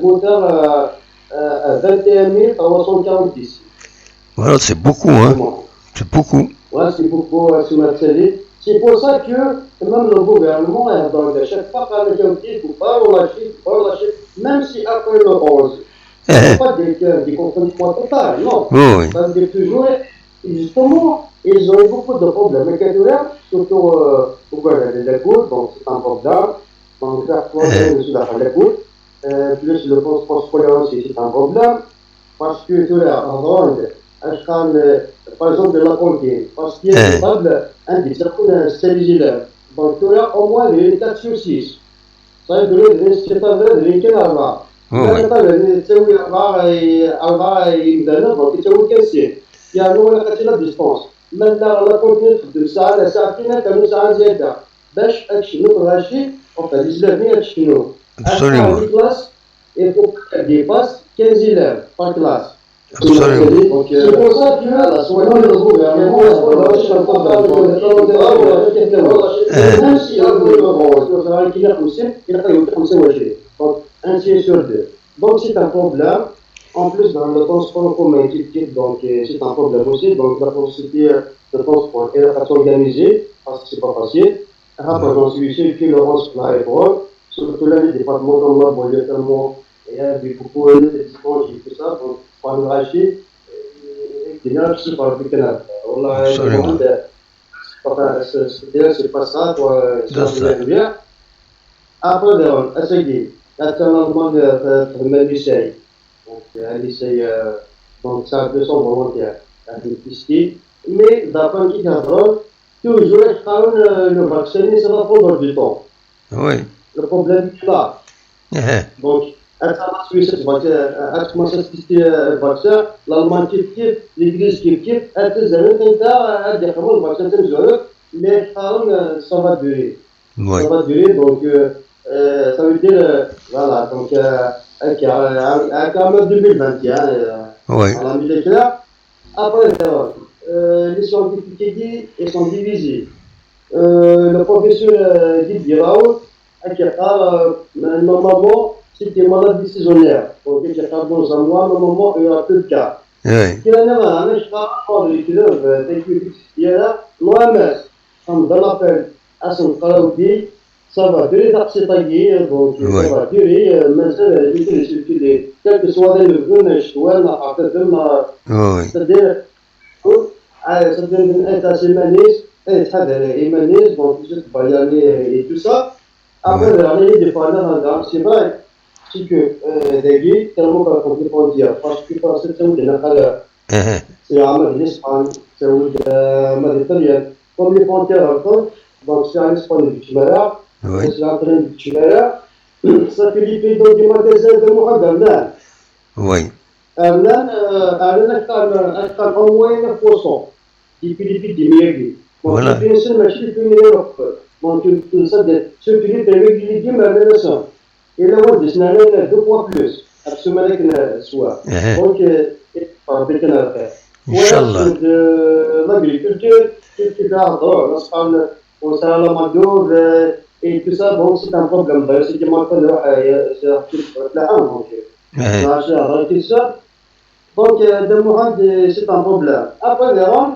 lmutar à, à vingt et un mille trois cent quarante-six. Voilà, c'est beaucoup, hein. Vraiment. C'est beaucoup. Ouais, c'est beaucoup, ouais, c'est ma télé. C'est pour ça que même le gouvernement, hein, donc, à chaque fois, quand il faut pas relâcher, faut pas relâcher, même si après le onze, c'est pas des, des confinements total, non. Oui, oui. Ça veut dire toujours, justement, ils ont eu beaucoup de problèmes. Mais quand même, surtout, euh, au gouvernement de l'écoute, donc c'est un problème. Donc, ça, je suis d'accord avec l'écoute. Euh, plus le transport scolaire aussi, c'est un problème. Parce que tu l'as en ronde, je parle, euh, par exemple, de la cantine. Parce qu'il y a des tables, un des certains, euh, c'est les élèves. Donc, tu as au moins des quatre sur six. Ça veut dire que c'est pas vrai, de l'équipe là-bas. Oui, oui. Même pas le, c'est oui, là-bas, et, là-bas, et, donc, c'est oui, que c'est. Il y a, nous, on a la distance. Maintenant, la cantine, de ça, la cantine, comme ça, c'est باش اكشنو الغاشي، اونطا لي زلافين اكشنو. Absolument. Par classe, il faut pas qu'elle dépasse quinze élèves par classe. Absolument. Donc, euh, c'est pour ça que là, la soirée, le gouvernement, même si un peu de rose, il y a خمسة وعشرين. Donc, un tiers sur deux. Donc, c'est un problème. En plus, dans le transport en commun, qui- qui- donc, euh, c'est un problème aussi. Donc, la possibilité de transport, elle va s'organiser parce que c'est pas facile. Après, j'en suis sûr que le onze sur l'aéroport, surtout là, les départements comme la banlieue, tellement, il y a des beaucoup de distances et tout ça, donc, pour aller racheter, euh, et puis là, je suis pas avec un autre. Voilà, Absolument. C'est pas, c'est, c'est, c'est pas ça, quoi, c'est Bien pas ça. Bien. Après, là, on a essayé. Là, c'est un moment, euh, euh, même essai. Donc, euh, un essai, euh, donc, ça, deux cents volontaires, avec une piscine. Mais, d'après qui cadre, toujours, euh, le vaccin, ça va prendre du temps. Oui. Le problème est là. Eh. Donc, à commencer à tester le vaccin, l'Allemagne qui quitte, l'Église qui quitte, à tes amis, comme ça, à dire comment le vaccin, c'est le mais, euh, ça va durer. Oui. Ça va durer, donc, euh, euh, ça veut dire, euh, voilà, donc, euh, avec, euh, avec, avec deux mille vingt et un, euh, oui. À la mi-déclare. Après, euh, euh, les scientifiques, ils disent, ils sont divisés. Euh, le professeur, euh, Didier Raoult, avec, euh, normalement, c'était malade décisionnaire. Donc, il y a dans un mois, normalement, il y aura plus de cas. Oui. Qui a un an, je crois, les clubs, euh, techniques, il y a l'O M S. Comme dans l'appel à son Claudie, ça va durer, donc, ça va durer, euh, mais ça va durer, c'est que les, quel que soit le gouvernement, je dois en avoir demain. Oui, oui. C'est-à-dire, Ah, ça donne un tas iman-is, eh, ttḥadar iman-is, donc, juste Bayern et tout ça. Après, ouais, dernier, des fois, là, dans c'est vrai, c'est que, euh, dagi, tellement qu'on peut pas dire, parce que parce que c'est une affaire, c'est à l'Espagne, c'est à, euh, à l'Italie, comme les frontières, donc c'est à l'Espagne du Chimera, oui, c'est l'entraîne du Chimera, ça fait les pays dans des magasins de Mohamed, là. Oui. Rnan, euh, rnan aktar, aktar en moyenne neuf pour cent. Depuis l'épidémie. Voilà. Donc, c'est une seule machine qui est là. Donc, ça, c'est celui qui est avec les légumes à la nation. Et là, on descend deux fois plus. Absolument, avec le soir. Eh. Donc, euh, et par contre, on a fait. Voilà, Inch'Allah. C'est de l'agriculture, tout ce qui est là, on se parle, on sera la main d'œuvre, euh, et tout ça, bon, c'est un problème. D'ailleurs, c'est que moi, je connais, euh, c'est un petit peu là, donc, euh, eh, marché à la culture. Donc, euh, de Mohamed, euh, c'est un problème. Après, Véron,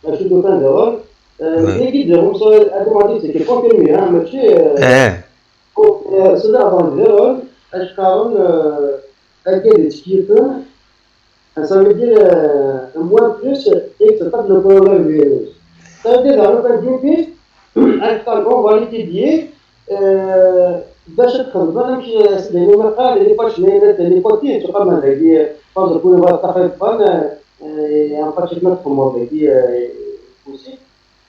je suis content de Véron. Euh, ouais. Dès qu'il Véron, ça, à demander, c'est que confirmé, hein, monsieur, euh, eh, euh, c'est là avant Véron, je parle, euh, avec des petits peu, ça veut dire, euh, moins plus, euh, et que c'est pas le coronavirus. Ça veut dire, dans le cas d'une vie, je parle, on va l'étudier, euh, باش تخدم. انا مش سيدي، ما قال لي باش لي نيكوتين، شو قال ما داير؟ فاز كل ما تقريبا، آه، يعني باش ما تخمر داير، آه، aussi.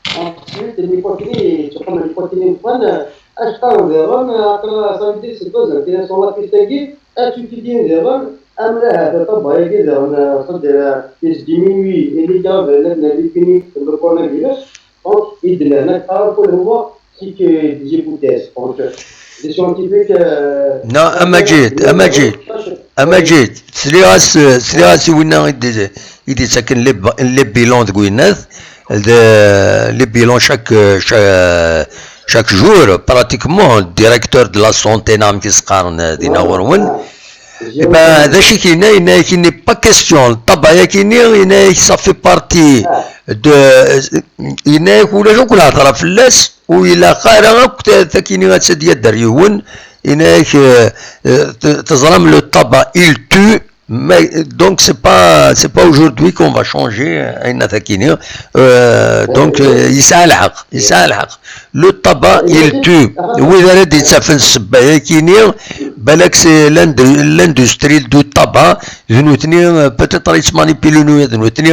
Ensuite, نيكوتين، شو قال نيكوتين فان، اش قالوا ديرون؟ اقرا صافي دي سي دوز، كاين سون لا بيستاكي، اتيتيدين ديرون، ام لا هذا طبا يجي ديرون، صدر، يس ديمينوي، اللي جاب لنا لي كلينيك، لو كورونا فيروس. Donc, il y a un pour le moment, c'est que des hypothèses. Donc, euh, des scientifiques, euh, non, a Majid, a Majid, a Majid, sliɣ-as, sliɣ-as i winna i d-, i d-yettaken les ba-, les bilans deg winnat, de, les bilans chaque, euh, cha-, chaque jour, pratiquement, directeur de la santé, neɣ amek i s-qqaren, euh, dinna ɣur-wen. Eh ben, d acu i k-yenna? Yenna-yak, il n'est pas question. Ṭṭabba-yagi-nni, yenna-yak, ça fait partie de, yenna-yak, ulac akk lhedra fell-as, ur ilaq ara akk ta-, tagi-nni ad tt-id-yadder yiwen. Yenna-yak, euh, euh, te-, teẓram, le tabac, il tue, mais, donc, c'est pas, c'est pas aujourd'hui qu'on va changer, euh, ayen tagi-nni. Euh, donc, euh, yesɛa lḥeqq, yesɛa lḥeqq. Le tabac, il tue. Wid ara d-yettafen ssebba-yagi-nni, balak c'est l'indu-, l'industrie du tabac, d nutni, euh, peut-être ils manipulent, d nutni,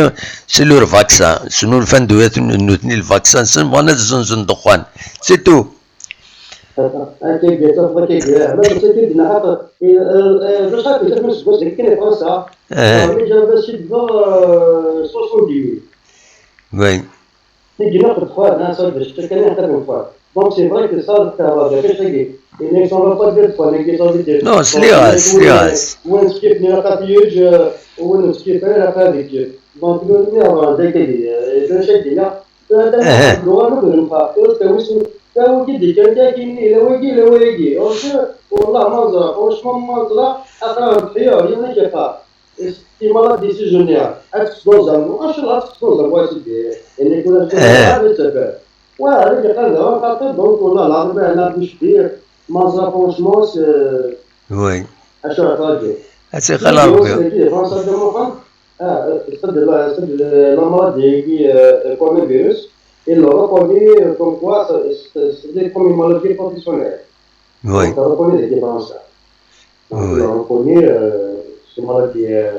c'est leur vaccin, snulfan-d nutni le vaccin-nsen, bɣan ad zzenzen ddexxan. C'est tout. Akka i d-yettaf, akka i d-yettaf. Ma d-yettaf, d-yettaf, eh, eh, eh, d acu ara d-yettaf, ma seg wass-agi kan i Fransa. Eh. Parmi j'avais six cent soixante-dix. Oui. Tigi neɣ tebxer, neɣ ça, d acu kan i ḥeqqa tebxer. Donc, c'est vrai que ça, d taɣaḍt, d acu-agi. Et ne sont pas de fois, ne sont pas de fois. Non, sliɣ-as, sliɣ-as. Win skip, ni aqat yuj, win skip, ni aqat yuj. Donc, le, ni avant, dès que, euh, de chaque délire, euh, de, de, de, de, de, de, de, de, de, de, de, de, de, wigi d-ikkan, dagi, ila wigi, ila wigi. Or que, والله ما نزرع، franchement ما نزرع، aql-aɣ deg lḥir, yiwen i k-iqqar. C'est malade décisionnaire. Ad tekkes d uẓamu, acḥal ad tekkes d uẓamu, a sidi. Ini kul acu, eh, ad tafat. Wa, ad yeqqar daɣen xaṭi, donc, والله العظيم, أنا مش كبير. ما نزرع، franchement, c'est, oui, acu ara traǧu. Ad tt-iqqal Rebbi. Fransa d Muḥend, ah, c'est de la, c'est de la maladie, euh, coronavirus. Et le reconnu, euh, comme quoi, c'est, c'est, c'est des premières maladies professionnelles. Oui. Donc, reconnu les différences. Donc, oui, on reconnaît, euh, ces maladies, euh,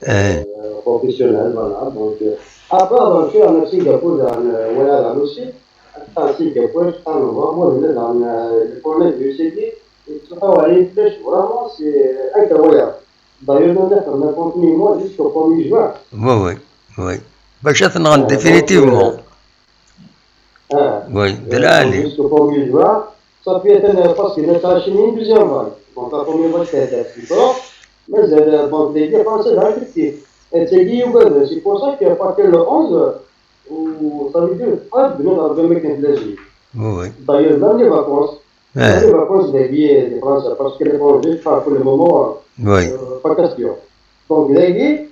eh, euh, professionnelles, voilà. Donc, euh, après, donc, tu as un petit gâteau dans, euh, voilà, la Russie. Attends, c'est que, ouais, je parle vraiment, mais dans, euh, le coronavirus, c'est dit, et tu peux avoir une flèche, vraiment, c'est, euh, incroyable. D'ailleurs, on a fait un confinement jusqu'au premier juin. Oui, oui, oui. Bac ad t-nɣen, euh, donc, définitivement. Euh, ah, oui, d lɛali. Jusqu'au premier juin, ça fait un, parce que notre Chine, une deuxième vague. Donc, la première vague, c'était un petit peu. Mais, euh, donc, les défenses, là, effectivement. Et c'est dit, c'est pour ça que, à partir le onze, ou, ça veut dire, pas de venir dans le mec. Oui, oui. D'ailleurs, même les vacances, eh, même les vacances, les billets de France, parce que les congés, je crois, pour le moment, oui, euh, pas question. Donc, les billets,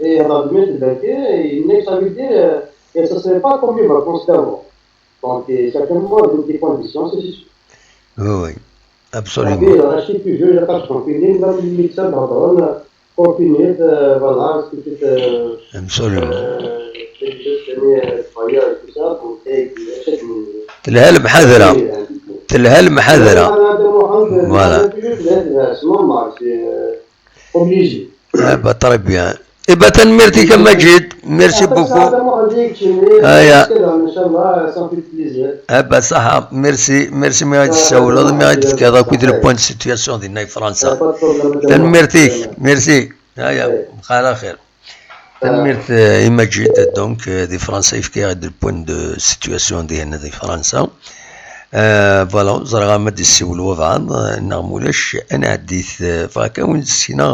et on a dû mettre les billets, et ça veut dire, euh, et ça serait pas comme les vacances d'avant. Donc, euh, certainement, avec des conditions, c'est sûr. Oui, oui. Absolument. Après, euh, je suis toujours, je passe confiné, même les médecins, pardon, confiné, euh, voilà, c'est, euh, absolument, euh, Telha lemḥadra. Telha lemḥadra. Voilà. Eh ben, très bien. Eh ben, tanemmirt-ik a Majid. Merci beaucoup. Aya. Eh ben, ṣaḥa. Merci, merci mi ɣ-d-tessawleḍ, mi ɣ-d-tefkiḍ akk le point de situation dinna i Fransa. Tanemmirt-ik. Merci. Aya. Mxal axir. Tanemmirt, eh, i Majid, donc, eh, di Fransa, yefka-aɣ-d le point de situation dinna di Fransa. Eh, voilà, ẓriɣ ma d-yessiwel wabɛaḍ, eh, neɣ mulac, ad nɛeddi-t, eh, bɣiɣ kan win d-ssinaɣ,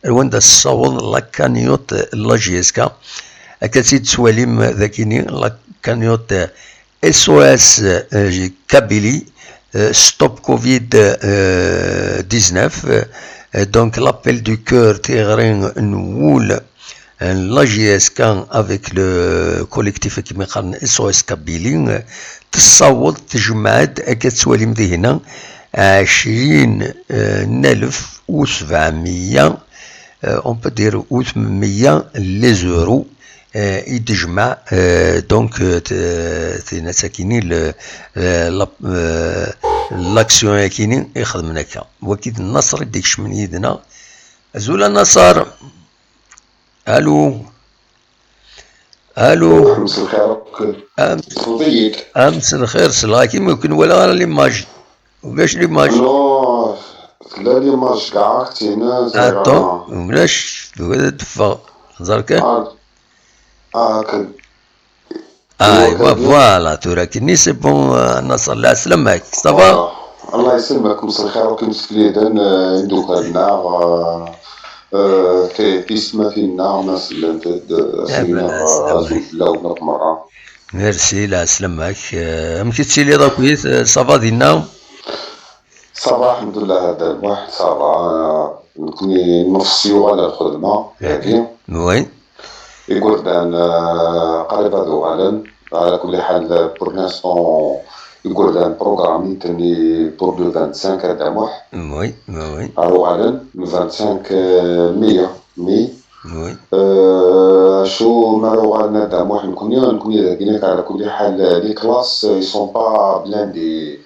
ar wanda tessaweḍ la cagnotte n la J S K. Akka tt-id-tettwalim dagini, la cagnotte S O S, eh, Kabylie, eh, Stop Covid, eh, dix-neuf, eh, donc l'appel du cœur, tiɣri n wul, eh, la J S K avec le collectif i kem-iqqaren S O S Kabylie, eh, tessaweḍ, tejmeɛ-d, akka tettwalim dihinna, ɛecrin, eh, n alef u sebɛemya, eh, on peut dire u tmenmya les euros, eh, i d-tejmeɛ, eh, donc, eh, t-, tin-a sakini, le, eh, la, eh, l'action-akini i xedmen akka. Wagi d Naṣer i d-ikecmen yid-neɣ. Azul a Naṣer. Alu. Alu. Mselxir akk. Am-, Tfeḍ-iyi-d. Amselxir, selleɣ-ak-in, ur ken-walaɣ ara l'image. Ulac l'image. Non, tella l'image kay, ur tt-ttwaliɣ ara. Attends, ulac, tugi ad d-teffeɣ. Ẓer kan. Ah, ah, akken. Aywa, voilà, tura akkenni c'est bon, euh, Naṣer, lɛeslama-k, ça va? Voilà. Allah yesselmek, mselxir akk imsekriden, euh, imeddukal-nneɣ, euh, euh, ti-, tiyessetmatin-nneɣ, ma sellent-d, euh, eh ben, lɛeslama-k. Azul fell-awen akk merra. Merci, lɛeslama-k. Euh, amek i tettiliḍ akkit, euh, ça va dinna? Ça va, alḥemdulillah, a Dda Lmuḥ, ça va. Nekni nnefs yuɣal ar lxedma, eh, dagi. Oui. Igerdan, eh, qrib ad uɣalen. Ɛla kulli ḥal, pour l'instant, igerdan programmiten-i pour le vingt-cinq, a Dda Lmuḥ. Oui, oui, oui. Ar uɣalen, le vingt-cinq, eh, mai, mai. Oui. Eh, acu, mi ara uɣalen a Dda Lmuḥ, nekni, nekni dagi, ɛla kulli ḥal, les classes, ils sont pas blindés.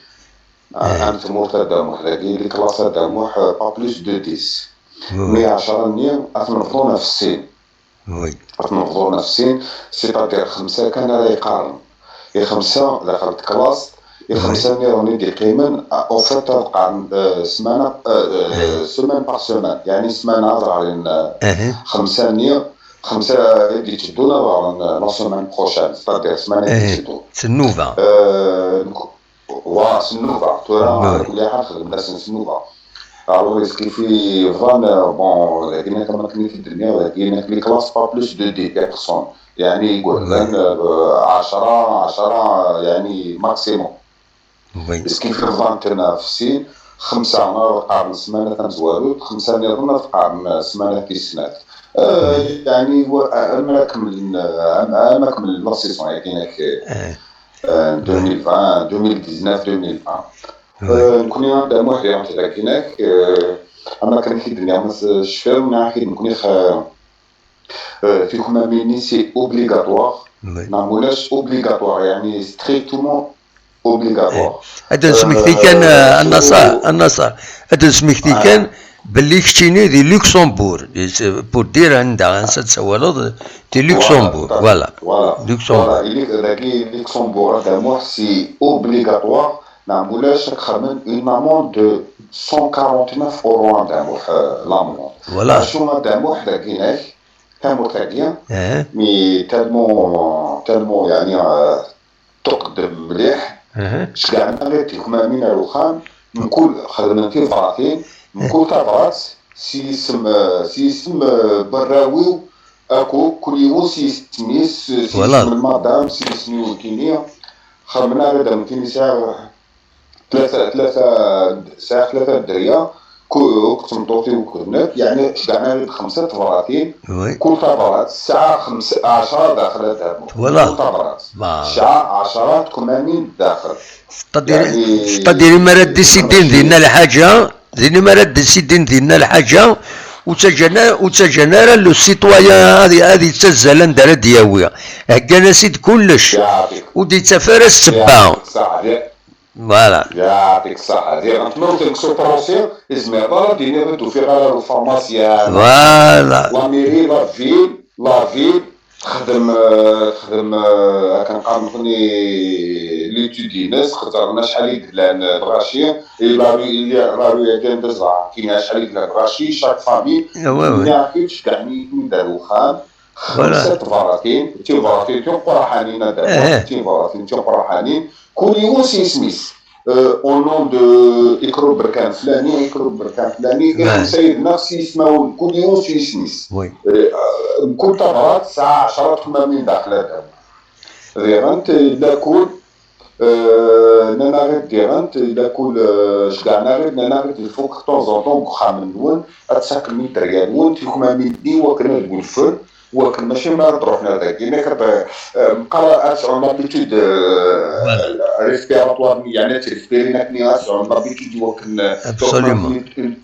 Ah, eh. Am tmurt a Dda Lmuḥ dagi, les classes a Dda Lmuḥ, euh, pas plus de dix. Oui. Mais ɛecṛa-nni ad t-nebḍun ɣef sin. Oui. Ad t-nebḍun ɣef sin, c'est-à-dire xemsa kan ara yeqqaren. I xemsa daxel classe, i, oui, xemsa nniḍen i d-yeqqimen, ah, au fait, ad qqaren, euh, ssmana, euh, euh, eh, semaine par semaine. Yeɛni ssmana ad ɣren, euh, eh, xemsa-nni, xemsa i d-yetteddun ad ɣren, euh, la semaine prochaine, c'est-à-dire ssmana i, eh, d-yetteddun. S nnuba. Euh, Wa, s nnuba. Tura, oui, ɛla kulli ḥal, xedmen-asen s nnuba. Alors, est-ce que fi bḍan, euh, bon, dagi, am akken i k-d-nniɣ, dagi, nekni classe pas plus de dix personnes. Yeɛni, igerdan, oui, euh, ɛecṛa, ɛecṛa, yeɛni, maximum. Oui. Est-ce que fi bḍan-ten ɣef sin, xemsa ara qqaren ssmana tamezwarut, xemsa nniḍen ad qqaren ssmana tis snat. Euh, oui, yeɛni, wa-, am ara kemmlen, am, am ara kemmlen la saison-agi, nekk, eh, euh, deux mille vingt, deux mille dix-neuf, deux mille vingt. Oui. Euh, nekni a Dda Lmuḥ, dagi, euh, am akken i k-id-nniɣ, ma tecfiḍ, nniɣ-ak-id nekni x-, euh, tikmamin-nni, c'est obligatoire. Oui. Neɣ mulac obligatoire, yeɛni strictement obligatoire. Eh, ad d-nesmekti kan, euh, euh, a Naṣer, a Naṣer, ad d-nesmekti kan belli keččini di Luxembourg, pour dire anda, ansa tessawaleḍ, di Luxembourg, voilà. Voilà. Luxembourg. Voilà, dagi Luxembourg, a Dda Lmuḥ, c'est obligatoire, neɣ mulac ad k-xedmen une amende de cent quarante-neuf euros, a Dda Lmuḥ, euh, l'amende. Voilà. Acu, a Dda Lmuḥ, dagi-nak, tamurt-agi, eh, mais tellement, tellement, yeɛni, euh, tuqeddem mliḥ. Aha. Ceggɛen-aɣ-id tikmamin ar uxxam, mkul, xedmen tibratin, mkul tabrat s yisem, eh, s yisem, eh, n warraw-iw, akk, kul yiwen s yisem-is, s, voilà, yisem n lmadam, s yisem n wintini. Xedmen-aɣ-id am tin i sɛiɣ tlata, tlata, sɛiɣ tlata dderya, ku-, akked tmeṭṭut-iw akked nekk, yeɛni ceggɛen-aɣ-id xemsa tebratin, oui, kul tabrat tesɛa xemsa, ɛecṛa daxel, a Dda Lmuḥ. Voilà. Kul tabrat. Bah. Tesɛa ɛecṛa tikmamin daxel. C'est-à-dire, yeɛni, c'est-à-dire, imi ara d-isidin dinna lḥaǧa, din imi ara d-isidin dinna lḥaǧa, Ur ttaǧǧan ara, ur ttaǧǧan ara le citoyen ad, ad yettazzal anda ara d-yawi. Heggan-as-id kullec. Ur d-yettaf ara ssebba. Voilà. Yeɛṭik ṣṣeḥḥa. Diɣen ma ur ten-ksuprusi, izmer ara d-iniḍ ur d-ufiɣ ara le pharmacien. Voilà. La mairie, la ville, la ville, texdem, eh, texdem, eh, akken qqaren nekkni, l'étude-ines, xeddren acḥal i yellan, eh, lɣaci, i la rue, i la rue-agi anda zedɣeɣ nekkini, acḥal i yellan lɣaci, chaque famille, nniɣ-ak-id, ceggɛen-iyi-ten-id ar wexxam, xemsa tebṛatin, d tibṛatin tiqurḥanin, ad d-aruɣ, tibṛatin tiqurḥanin, kul yiwen s yisem-is. Eh, au nom de Ikrur Berkan Flani, Ikrur Berkan Flani, i xemsa yid-neɣ s yismawen, kul yiwen s yisem-is. Eh, eh, mkul tabrat tesɛa ɛecra txemmamin daxel ad d-aruɣ. Diɣen, yella kul, eh, nnan-aɣ-id diɣen, yella kul, eh, ceggɛen-aɣ-id, nnan-aɣ-id, il faut que de temps en temps deg uxxam-nwen ad takem i dderya-nwen tikmamin-nni wakken ad gunfen, wakken mačči mi ara d-ruḥen ar dagi, nekk ad, eh, meqqar ad sɛun l'habitude, eh, respiratoire, yeɛni ad ttrespirin akken ad sɛun l'habitude wakken, eh, ur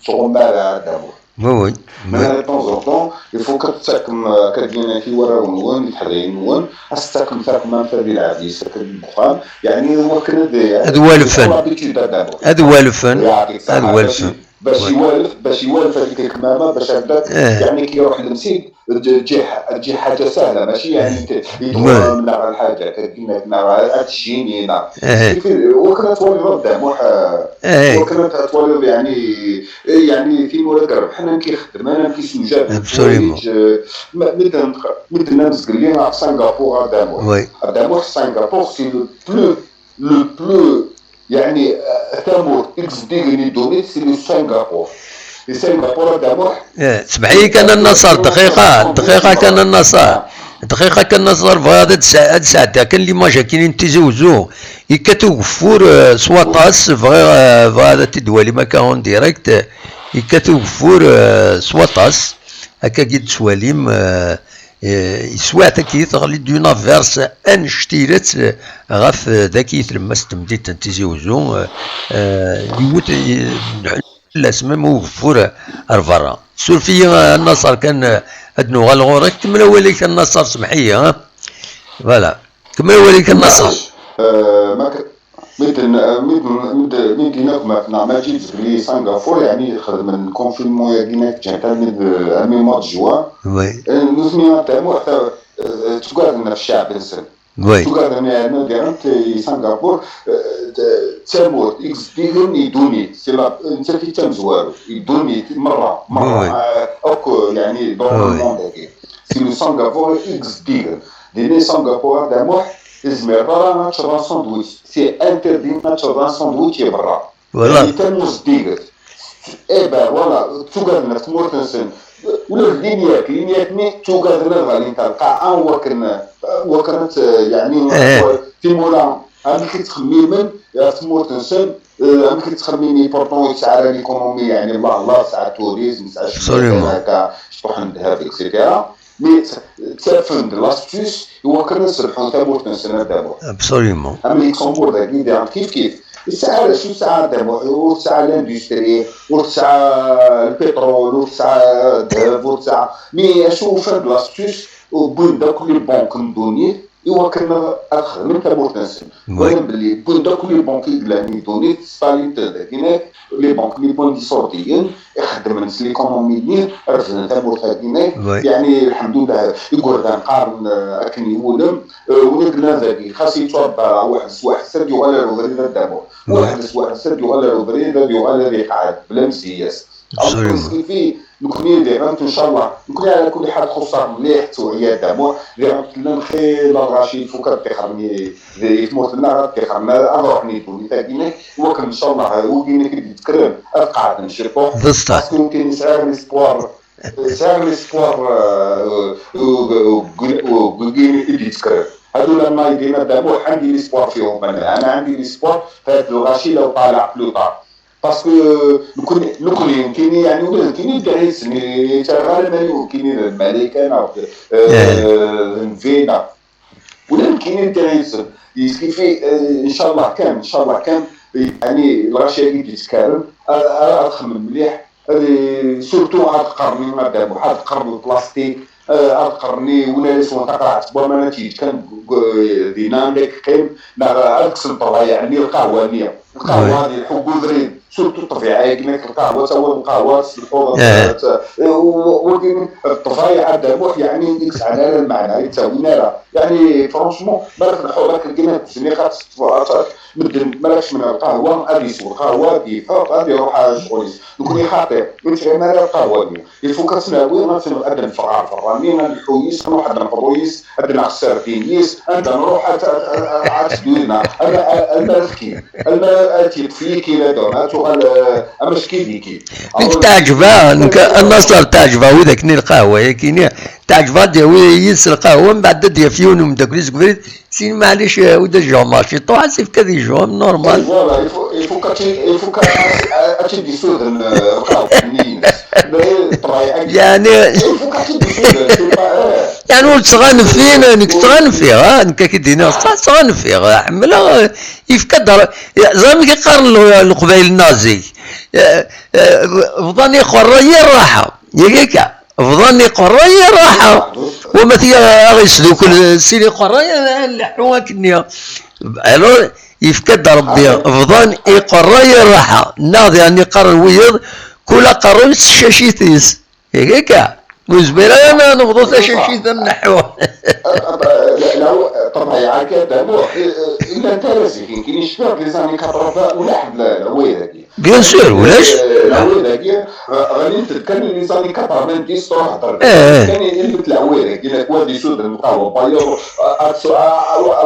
ttɣumma ara ar ddaw. Oui, oui. Mais de temps en temps, il faut que ad takem, eh, akka d-inin i warraw-nwen, i teḥdayin-nwen, ad s-takem takmamt ad ilɛeb yis akka deg uxxam, yeɛni wakken ad, ad walfen. L'habitude ad d-amuɣ. Ad walfen. Yeɛṭik ṣṣeḥḥa. Ad walfen. Bac iwalef, bac iwalef ad ikek mama, bac ad dak, yeɛni kif iruḥ lemsid, tǧi, tǧi ḥaǧa sahla, mačči yeɛni yedɣu neɣ lḥaǧa, kagina neɣ ad tjini neɣ. Wakken ad twaliḍ a Dda Muḥ, wakken ad twaliḍ yeɛni, yeɛni timura irebḥen, amek i xeddmen, amek i sewjaden ḥwayeǧ, eh, ma, mi d-, mi d-nenna zgelli ɣef Singapour a Dda Muḥ. A Dda Muḥ, Singapour, c'est le plus, le plus, yeɛni, eh, tamurt i izeddigen i ddunit, c'est le Singapour. Di Singapour a Dda Muḥ. Eh, semḥ-iyi kan a Naṣer, dqiqa, dqiqa kan a Naṣer. Dqiqa kan a Naṣer, bɣiɣ ad d-sɛ-, ad d-sɛeddiɣ kan l'image akkin n Tizi Uzzu. Yekkat ugeffur, eh, s waṭas, bɣiɣ, eh, bɣiɣ ad t-id-twalim akka en direct. Yekkat ugeffur, eh, s waṭas. Akka i d-tettwalim, eh, eh, yeswiɛt akka i teɣli d'une averse annect-ilat, eh, ɣef, eh, dagi tlemmast n temdint n Tizi Uzzu, eh, eh, yiwet, eh, fell-as même ugeffur ar berra. Suref-iyi a Naṣer kan, eh, ad nuɣal ɣur-k. Kemmel awal-ik a Naṣer, semḥ-iyi, ha? Voilà. Kemmel awal-ik a Naṣer. Eh, ma k-, mi d-, mi d-, mi d-, mi d-ina gma-tneɣ Maǧid zgelli Singapour, yeɛni xedmen confinement-agi-nek ǧǧan-t armi d, armi mois de juin. Oui. Eh, nutni a Dda Muḥ, ta-, eh, ttuggaden ɣef cceɛb-nsen. Oui. Ttuggaden yerna diɣen i Singapour, eh, d, d tamurt i izeddigen i ddunit, c'est la, nettat i d tamezwarut, i ddunit, merra, merra, oui, eh, akk, yeɛni, dans le monde-agi. C'est le Singapour i izeddigen. Dinna Singapour a Dda Muḥ, ur tezmireḍ ara ad teččeḍ un sandwich. C'est interdit ad teččeḍ un sandwich i berra. Voilà. Yeɛni tamurt zeddiget. Eh ben, voilà, ttugaden ɣef tmurt-nsen. Ula d linyat, linyat-nni ttugaden ad ɣalint ar lqaɛa, wakken, wakken ad, yeɛni, eh, timura, amek i ttxemmimen ɣef tmurt-nsen, eh, amek i ttxemmimen, pourtant ur tesɛi ara l'économie, yeɛni, Allah, Allah, tesɛa tourisme, tesɛa cemma, absolument, akka, cṭuḥ n ddheb, et cetera. Mais tt-, ttafen-d l'astuce i wakken ad srebḥen tamurt-nsen a Dda Muḥ. Absolument. Am Luxembourg dagi, diɣen kif kif. Ur tesɛa ara, acu tesɛa a Dda Muḥ? Ur tesɛa l'industrie, ur tesɛa lpiṭrul, ur tesɛa ddheb, ur tesɛa. Mais acu ufan-d l'astuce, wwin-d akk les banques n ddunit, i wakken ad, ad xedmen tamurt-nsen. Oui. Walan belli wwin-d akk les banques i yellan di ddunit, stalin-tent dagi, les banques n Yibundi Iṣurdiyen, ixeddmen s l'économie-nni, refden tamurt-agi-nni, oui, yeɛni, lḥemdullah, igerdan qqaren, eh, akken iwulem, eh, win i yellan dagi, xas yettwaḍḍar, weḥd s weḥd, ad yuɣal ar ubrid a Dda Muḥ. Oui. Weḥd s weḥd, ad yuɣal ar ubrid, ad yuɣal ad iqɛed, bla msiyas. Absolument. Alors, nekkni diɣen, ncallah, nekkni ɛla kulli ḥal txuṣṣ-aɣ mliḥ ttewɛiya a Dda Muḥ, diɣen tellam xir, la lɣaci, il faut ad ṭṭixren i, di tmurt-nneɣ, ad ṭṭixren, ad ruḥen i ddunit-agi-nni, i wakken, ncallah, wigi-nni i d-yettkren, ad qeɛden ciṭuḥ. D ṣṣeḥ. Parce que nekkni sɛiɣ l'espoir, sɛiɣ l'espoir, euh, euh, euh, euh, wigi-nni i d-yettkren. هذو لما يدينا الدموع، عندي l'espoir فيهم أنا، أنا عندي l'espoir في هاد الغاشي لو طالع plus tard. Parce que نكون، نكون يمكنني، يعني، ولا يمكنني دعيس، mais ترى غير ما يمكنني الملكة، أنا، آه، نفينا. ولا يمكنني دعيس. يسكي في، آه، إن شاء الله كان، إن شاء الله كان، يعني، الغاشي يجي يتكرم، آه، آه، أخمم مليح. Surtout ad qerni adamuḥ, ad qerni plastik, ad qerni win ara yeswen taqerɛet n waman ad tt-yeǧǧ kan dinna anda yeqqim, neɣ ad kksen ṭṭbeɛ yeɛni lqahwa-nni. Lqahwa ad ilḥu deg ubrid, surtout ṭṭbiɛa-agi n lqahwa, ttawal lqahwa, tesselḥuḍ, wagi ṭṭbiɛa adamuḥ yeɛni i yesɛan ara lmeɛna, i ttawin ara. Yeɛni franchement mi ara telḥuḍ akka deg zzniq ad teṭṭfeḍ, medden mi ara kecmen lqahwa ad yesweḍ lqahwa, ad yeffeɣ, ad iruḥ ar ccɣel-is. Nekkni xaṭi ur nesɛi ara lqahwa-nni. Ifuk ad tt-nawi, ad neffeɣ ɣer berra-nni, ad nḥu yis, ad nruḥ ad neqḍu yis, ad naɣ sserdin yis, anda nruḥ ad teddu yid-neɣ, alma ad tekki, alma ad tt-yeṭṭef yiki la dona, ad tuɣal am acki d yiki. Nekk teɛǧeb-aɣ, nekk a Naṣer teɛǧeb-aɣ widak-nni lqahwa-yagi-nni, teɛǧeb-aɣ ad d-yawi yis lqahwa, mbeɛd ad d-yaf yiwen umeddakel-is deg ubrid, Sin maɛlic, eh, ur d-ajjuɣ maci ṭuḥ, ad s-ifk ad ijju, am normal. Voilà, il faut, il faut qu'elle, il faut qu'elle, elle, elle, elle te dissoudre, euh, يعني يعني ur ttɣanfin, nekk ttɣanfiɣ, ah, nekk ad k-id-iniɣ ṣṣeḥ, ttɣanfiɣ, ah, ḥemmleɣ, eh, yefka-d ẓer-, ẓer amek i qqaren le-, leqbayel-nneɣ zik, eh, eh, bḍan iqerra yir raḥa, yagi akka. Bḍan iqerra i raḥa. Wama tga aɣ-isdukkel sin iqerra, ad nleḥḥu akkenni. Alors, yefka-d Ṛebbi, bḍan iqerra i raḥa. Neɣ diɣen iqqaren wiyeḍ, kul aqerruy s tcacit-is. Akka. Ur nezmir ara ad nebḍu tacacit ad nleḥḥu. Ṭṭbiɛa kan d amuḥ, llant ara zik, nekkini cfiɣ di les années quatre-vingts ulaḥ d lɛwayed-agi. Bien sûr, ulac. Lɛwayed-agi, ɣlint-d kan les années quatre-vingt-dix, truḥ-d. Eh, eh. Kan ilmet lɛwayed-agi, nekk wa d isuden lqahwa n wayeḍ,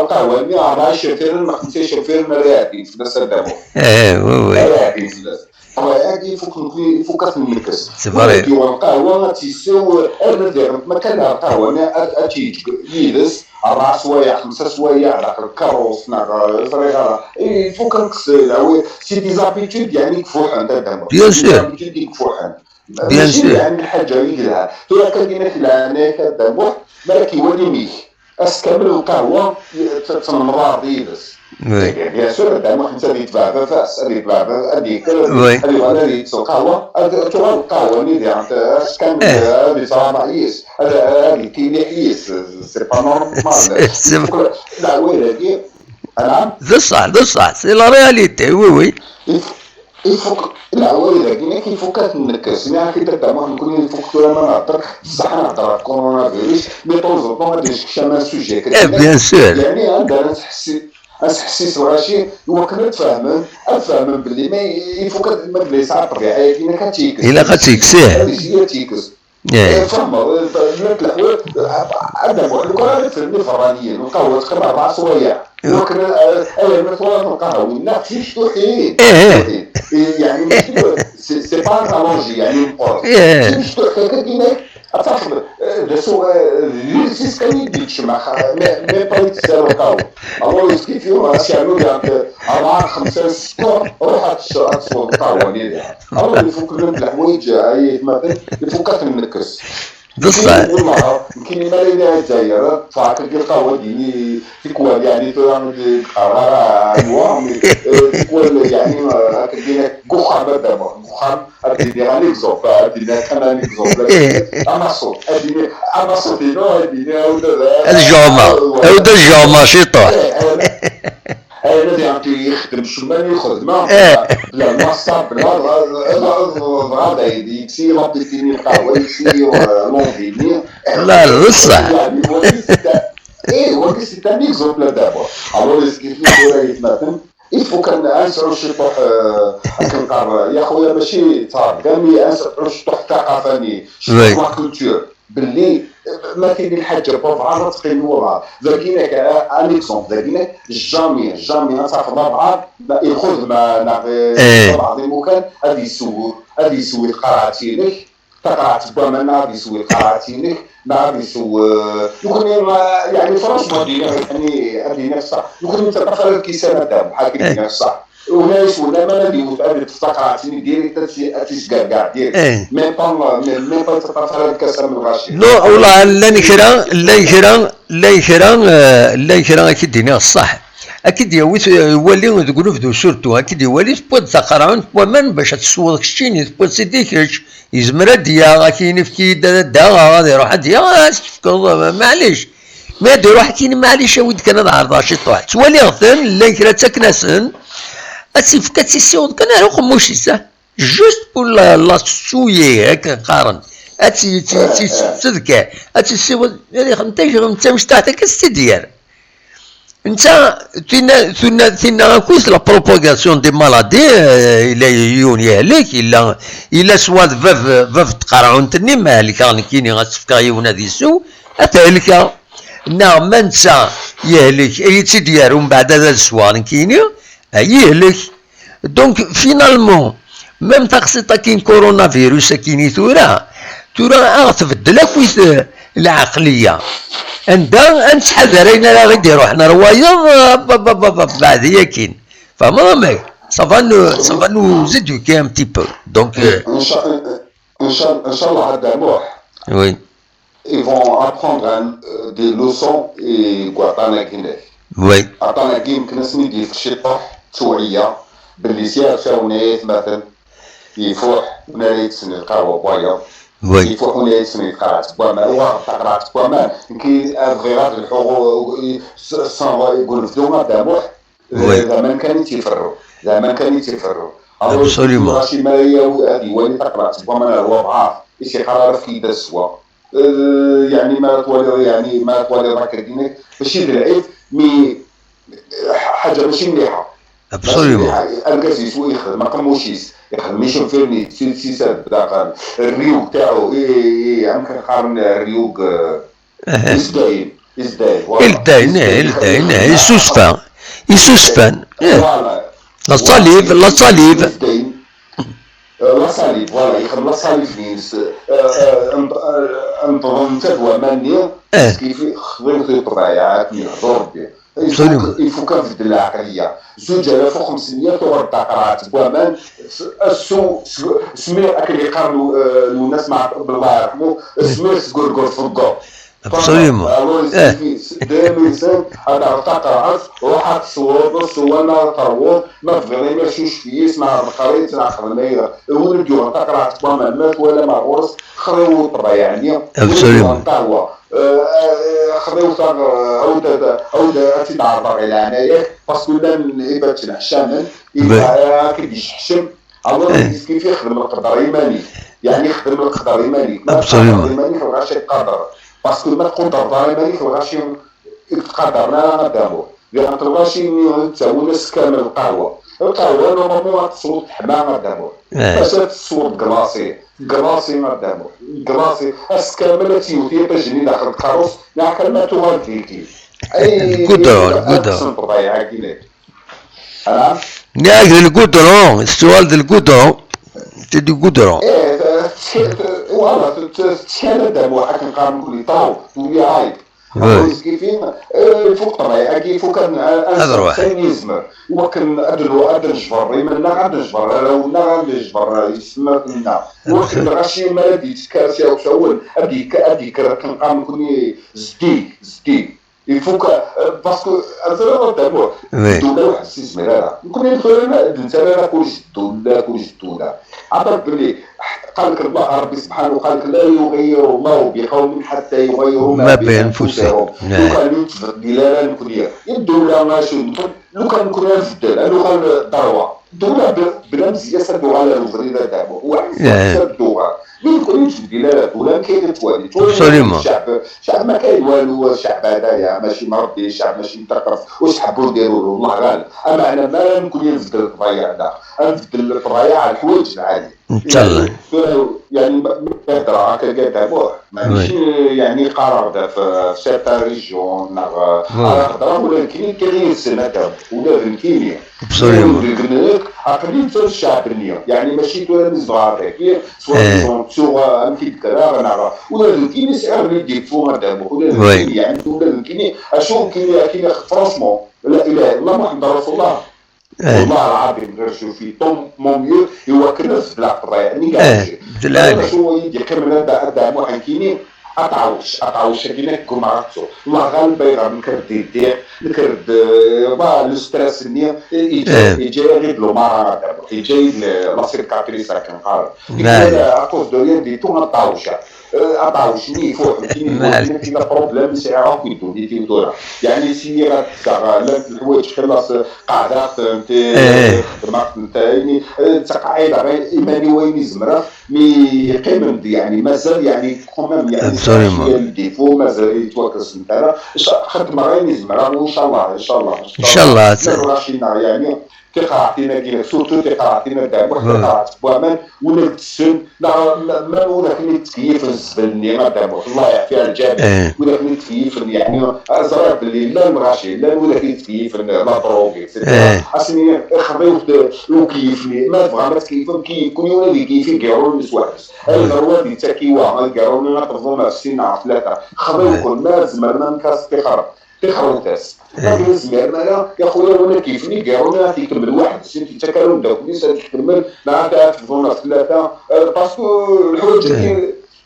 lqahwa-nni rebɛa icafiren neɣ xemsa icafiren ara iɛeddin fell-as ad d-amuɣ. Eh, oui, oui. Ara iɛeddin fell-as. Ṭṭbiɛa-agi ifuk nekkni, ifuk ad ten-yekkes. C'est vrai. Win ad yuɣen lqahwa ad tt-yessiw, arma d iɣen ma kan lqahwa-nni ad, ad tt-yeǧǧ yid-s. Rebɛa swayeɛ, xemsa swayeɛ, daxel lkerrus, neɣ, eh, ẓriɣ ara. Il faut kan kkes, eh, c'est des habitudes, yeɛni, ifuḥen, a Dda Muḥ. Bien sûr. Des habitudes ifuḥen. Bien sûr. Mačči, yeɛni, lḥaǧa i yelhan. Tura kan dinna di leɛnaya-k, a Dda Muḥ, mi ara k-iwali mmi-k, ass kamel lqahwa, t-, tnemḍareḍ yid-s. Oui. Bien sûr, a Dda Muḥ netta ad yetbeɛ baba-s, ad yetbeɛ baba, ad yekker, oui, ad yuɣal ad yekkes lqahwa, ad tuɣal lqahwa-nni diɣen, ass kamel, eh, ad yettṛabaḥ yis. Ad, ad yettiliḥ yis, c'est pas normal. C'est, c'est vrai. Leɛwayed-agi, anɛam? D ṣṣeḥ, d ṣṣeḥ, c'est la réalité, oui, oui. Ifuk, leɛwayed-agi, nekk ifuk ad t-nekkes. Mi ara k-id-addameɣ nekkni ifuk tura ma nehder, bṣeḥ ad nehder ɣef coronavirus, mais de temps en temps ad d-nsekcam un sujet. Eh, bien sûr. Yeɛni anda ara nseḥsi-, ad nseḥsis lɣaci, iwakken ad fehmen, ad fehmen belli ma ifuk ad, ma yella yesɛa ṭṭbiɛa-agi, nekk ad tt-yekkes. Ilaq ad tt-yekkes, ih. Ad yezzi ad tt-yekkes. Eh. Eh, tfehmeḍ, eh, llant leḥwayeǧ, eh, a Dda Muḥ, lukan ara tefren iberraniyen, lqahwa teqqim rebɛa swayeɛ. Eh. Lukan, eh, ayen ma twalaḍ lqahwa-nni, neɣ d timecṭuḥin. Eh, eh. Timecṭuḥin. Eh, yeɛni, mačči, c'est, c'est pas un allongé, yeɛni, meqqret. Eh. Timecṭuḥin, akka, dinna, ad tafeḍ, eh, d acu, eh, d iles-is kan i d-yettcemmax, eh, mais, mais pas i d-tessaru lqahwa. Alors, est-ce que tu vas chercher, eh, rebɛa, xemsa, setta, ruḥ ad tec-, ad tesweḍ lqahwa-nni diɣen. Alors, il faut que llant leḥwayeǧ, ay aytmaten, il faut ad ten-nekkes. D ṣṣeḥ. Nekkini, wallah, nekkini mi ara iliɣ i Lezzayer, ṭṭfeɣ akk lqahwa-nni, tikwal, yeɛni, tura ur d-qqareɣ ara anwa, mais, euh, tikwal, yeɛni, euh, akken deg uxxam ad d-ameɣ, deg uxxam, ad d-iniɣ un exemple, ad d-iniɣ kan un exemple. Eh. Amaṣut, ad d-iniɣ, amaṣut-inu, ad d-iniɣ, ad d-jjeɣmeɣ, ad d-jjeɣmeɣ ciṭuḥ. Eh, eh. Ayen ad iɛeṭṭi yexdem ccemma-nni ixedmeɣ, eh, bla lwasṭa, bla, bla, bla, bla, dayen, yekkes-iyi la petite-nni lqahwa, yekkes-iyi, euh, l'envie-nni. La, d ṣṣeḥ. Yeɛni, wagi c'est un, eh, wagi c'est un exemple d'abord. Alors, est-ce que tura yetmaten, il faut kan ad nesɛu ciṭuḥ, euh, akken qqar, ya xuya, mačči ttṛebga, mais ad nesɛu ciṭuḥ ttaqafa-nni, ciṭuḥ la culture. Belli, eh, ma tili lḥaǧa n wabɛaḍ ad teqqim i wabɛaḍ. Dagi-nak, eh, un exemple, dagi-nak, jamais, jamais ad tafeḍ abɛaḍ, ma, lxedma, neɣ, eh, eh, abɛaḍ imukan, ad yessew, ad yessew i tqerɛet-inek, taqerɛet n waman, neɣ ad yessew i tqerɛet-inek, neɣ ad yessew, eh, nekkni, eh, yeɛni, franchement, ad d-iniɣ, yeɛni, ad d-iniɣ ṣṣeḥ, nekkni nettaṭṭaf ara lkisan ad d-amuɣ, ḥakken ad d-iniɣ ṣṣeḥ. Ulac wala ma ad iwet, ad iṭṭef taqerɛet-nni direct, ad tt-, ad tt-isgerger direct. Eh. Même pas, même, même pas yettaṭṭaf ara lkas am lɣaci. Non, wala, llan kra, llan kra, llan kra, eh, llan kra, ad k-id-iniɣ ṣṣeḥ. Ad k-id-yawi t-, iwali deg unebdu surtout, ad k-id-iwali tewwiḍ-d taqerɛunt n waman bac ad tesweḍ keččini, tewwiḍ-tt-id i kečč, yezmer ad d-yaɣ, ad k-yini efk-iyi-d ad d-aɣeɣ, ad iruḥ ad d-yaɣ, ad s-tefkeḍ, ma-, maɛlic. Mi ad iruḥ ad k-yini maɛlic, awi-d kan ad ɛerḍeɣ ciṭuḥ. Ttwaliɣ-ten, llan kra ttaken-asen, ad tt-ifk, ad tt-issiweḍ kan ar uqemmuc-is, ah. Juste pour la, la souiller, akken qqaren. Ad tt-, tt-, tt-, tt-, tedker, ad tt-issiweḍ, ad ixdem tajeɣ-, d tamecṭuḥt akka s-tt-id-yerr. Netta, tinna, tinna, tinna akkit la propagation des maladies, euh, yella yiwen yehlek, yella, yella swat bab, bab n tqerɛunt-nni, ma helkeɣ nekkini, ad tt-fkeɣ yiwen ad isew, ad t-helkeɣ. Neɣ ma netta yehlek, ad iyi-tt-id-yerr, umbeɛd ad, ad sweɣ nekkini, ad yehlek. Donc, finalement, même taqsiṭ-agi n coronavirus-agi i tura, tura ad ɣ-tbeddel akk i t-, lɛeqliya. Anda ad nettḥadar ayen ara ɣ-id-iruḥen ar wayeḍ, ah, ba, ba, ba, ba, beɛd yakin. Tfehmeḍ amek? Ça va nous, ça va nous éduquer un petit peu. Donc, euh, Incha-, incha-, Inchallah, a Dda Muḥ, oui, ils vont apprendre un, euh, des leçons i waṭṭan-agi-inek. oui, Aṭṭan-agi yemken ad sen-id-yefk ciṭṭuḥ d tewɛiya belli s yiɛessawen ay atmaten ifuḥ win ara yetsen lqahwa n wayeḍ, oui. Ifuḥ win ara yetsen taqerɛet n waman, wa taqerɛet n waman, nekk ad bɣiɣ ad lḥuɣ s, s, deg unebdu a Dda Muḥ, Oui. D aman kan i tt-iferru. D aman kan i tt-iferru. Alors, Absolument. Lɣaci mi ara yawi ad iwali taqerɛet n waman ar wabɛaḍ, i s-iqqar ara efk-iyi-d ad sweɣ. Eh, yeɛni ma twaliḍ, yeɛni ma twaliḍ akka dinit, mačči d lɛib, mi ḥaǧa mačči mliḥa. Absolument. Mačči mliḥa. Argaz yeswa yexdem aqemmuc-is, yexdem icenfiren-is, s, s, s, daxel, rriwg taɛu, i, i, i, amek qqaren rriwg, eh, Aha. Isdayen, isdayen, voilà. Ildayen, eh, ildayen, eh, isusfa. Isusfan. Eh. Voilà. La salive, la salive. Isdayen. Euh, la salive, voilà, yexdem la salive-ines. Euh, euh, nṭḍen-tt-id waman-nni, Eh. Kif xḍiɣ di ṭṭbiɛa, akken yehḍa Rebbi. Absolument. Il faut kan beddel lɛaqliya. Zuǧ alaf u xemsmeyya tuɣer-d taqerɛet n waman, s-, assu, s-, smir akken yeqqar Lu-, euh, Lwennas Meɛtub, Allah yerḥmu, smir sgurgur teggeḍ. Absolument. Alors, Eh. daymi ad aɣ taqerɛet, ruḥ ad tesweḍ, sew alma terwuḍ, ma tebɣiḍ imir cucef yis, ma ɣer leqrayet, neɣ xdem ayen. Win i d-yuɣen taqerɛet n waman, ma twalam ar ɣur-s, xḍiɣ i ṭṭbiɛa-nni. Absolument. Win i d-yuɣen lqahwa, eh, eh, xḍiɣ taɣ-, awd ad, awd ad tt-id-ɛerḍeɣ i leɛnaya-k, parce que llan ibaten ḥcamen, Oui. ad k-id-yesseḥcem. Alors, Eh. Kif yexdem leqder i iman-ik. Yeɛni yexdem leqder i iman-ik. Ma Absolument. tqadreḍ iman-ik, lɣaci tqader. Parce que ma tqudreḍ ara iman-ik, lɣaci ur k-ttqadren ara a Dda Muḥ. Diɣen lɣaci-nni ttawin ass kamel lqahwa. Lqahwa, normalement, ad tesweḍ teḥma a Dda Muḥ. Eh. Maca ad tesweḍ glacé. Glacé a Dda Muḥ. Glacé. Ass kamel ad tt-yewwet yiṭij-nni daxel tqerrust, neɣ kan ma tuɣal deg-i. Ay, Lgudron, ad lgudron. tsenṭeḍ ay ɛagin-ak. Anɛam? Nniɣ-ak d lgudron, testuɣal d lgudron. C'est du goudron. Eh, t-, t-, voilà, t-, t-, tettkal a Dda Muḥ akken qqaren kuli, taw, tuli ay. Ouais. Zgifi, eh, ifuk ṭṭrayaq-agi, ifuk ad n-, ad Ad ruḥ. Ayen yezmer. Iwakken ad n-, ad nejber iman-nneɣ, ad nejber arraw-nneɣ, ad nejber yessetma-nneɣ. Iwakken lɣaci mi ara d-yettekkar s yiɛucawen, ad d-yekk-, ad d-yekker akken qqaren kuli zeddig, zeddig. Ifuk, eh, parce que, ad ẓriɣ a Dda Muḥ, Oui. ddula weḥd-s izmer ara. Nekkni tura d netta ara kullec ddula, kullec ddula. Ɛerf belli, qal-ak Allah, Rebbi subḥanahu, qal-ak: لا يغير الله بقوم حتى يغيروا ما ما بأنفسهم. بأنفسهم. Lukan ur nettbeddil ara nekkni. Ddula acu, lukan nekkni ad nbeddel, ad nuɣal d ṛṛwa. Ddula b-, bla mezya-s ad d-tuɣal ar ubrid a Dda Muḥ. Waḥed ad d-tuɣal. Mi nekkni ur nettbeddil ara ddula, amek ay tettwali? Ttwali Absolument. Ccɛeb, ccɛeb ma kan walu, ccɛeb hadaya, mačči n Rebbi, ccɛeb mačči n taqerst, u ccɛeb ur d-iruḥ, Allah ɣaleb. Ameɛna mi ara nekkni nbeddel ṭṭbayeɛ-nneɣ, ad nbeddel ṭṭbayeɛ ar leḥwayeǧ lɛali. Inchallah. Tura, yeɛni, ma, ma heddreɣ akka a Dda Muḥ, mačči, yeɛni, qqareɣ-d ɣef, euh, certaines régions, neɣ, euh, Oui. ara heddreɣ ula d nekkini kkiɣ yid-sen a Dda Muḥ, ula d nekkini. Absolument. Ur d-gneɣ, aql-i d ccɛeb-nni. Yeɛni, mačči tura mi zedɣeɣ dagi, soi-disant, ttuɣ, euh, amek i d-kkreɣ, neɣ, ula d nekkini sɛiɣ les défauts a Dda Muḥ, ula d Oui. Nekkini, yeɛni, ula d nekkini, acu nekkini, akken, franchement, la ilaha illallah Muḥemmed Rasulullah. Eh. Wallah lɛadim, je fais tant mon mieux, iwakken ad beddleɣ ṭṭbayeɛ-nni. Eh, beddel ɛali. Acu i d-yeqqimen a Dda, a Dda Muḥ nekkini, Aṭawec, aṭawec-agi nekk ggummaɣ ad ttuɣ. Allah ɣaleb, ayɣer nekk ar d-iddiɣ, nekk ar d, eh, wa, le stress-nni, eh, iǧǧa, iǧǧa-yaɣ-id lumara, ad d-aruɣ, iǧǧa-yi-d le-, la cicatrice akken qqaren. Iǧǧa-yaɣ, à cause de rien du tout, aṭawec. Eh, aṭawec-nni ifuḥ, nekkini d wakken akken la problème i sɛiɣ akk i ddunit-iw tura. Yeɛni, syiɣ ad kkseɣ, eh, llant leḥwayeǧ, xilla-s, eh, qeɛdeɣ-tent, eh, xeddmeɣ-tent, eh, d taqaɛida, eh, iman-iw ayen i zemreɣ, mi yeqqim-d, yeɛni, mazal, yeɛni, quand même, yeɛni, absolument, mazal yettwakkes-d ara. Xeddmeɣ ayen i zemreɣ, incallah, incallah, incallah. Nnɣ, yeɛni, tiqraɛtin-agi, surtout tiqraɛtin n ddaɛwat, tiqraɛt n waman, win i d-tessen, neɣ ma, ma win akken i d-ttkeyyif zzbel-nni, a ddaɛwat, Allah yeɛfi lǧamiɛ, win akken i d-ttkeyyif, yeɛni, ẓriɣ belli llan lɣaci, llan win akken i d-ttkeyyif la drogue, et cetera. Asen-ini, ixḍi-w ukeyyif-nni, ma tebɣam ad tkeyyfem, keyyif-ken, yiwen ad ikeyyef igiṛunen s waḥed-s. Ayɣer wa d-ittak i wa, igiṛunen ad tebḍum ɣef sin neɣ ɣef tlata. Xḍi-ken, ma tzemrem, amek ad tixrem. Tixrem-as. Ma ur zmiren ara, ya xuya, win ad k-yifen igiṛunen ad t-ikemmel waḥed-s, ur t-ittak ara umeddakel-is ad t-ikemmel, neɣ ad tebḍun ɣef tlata, eh, parce que lḥwayeǧ-agi,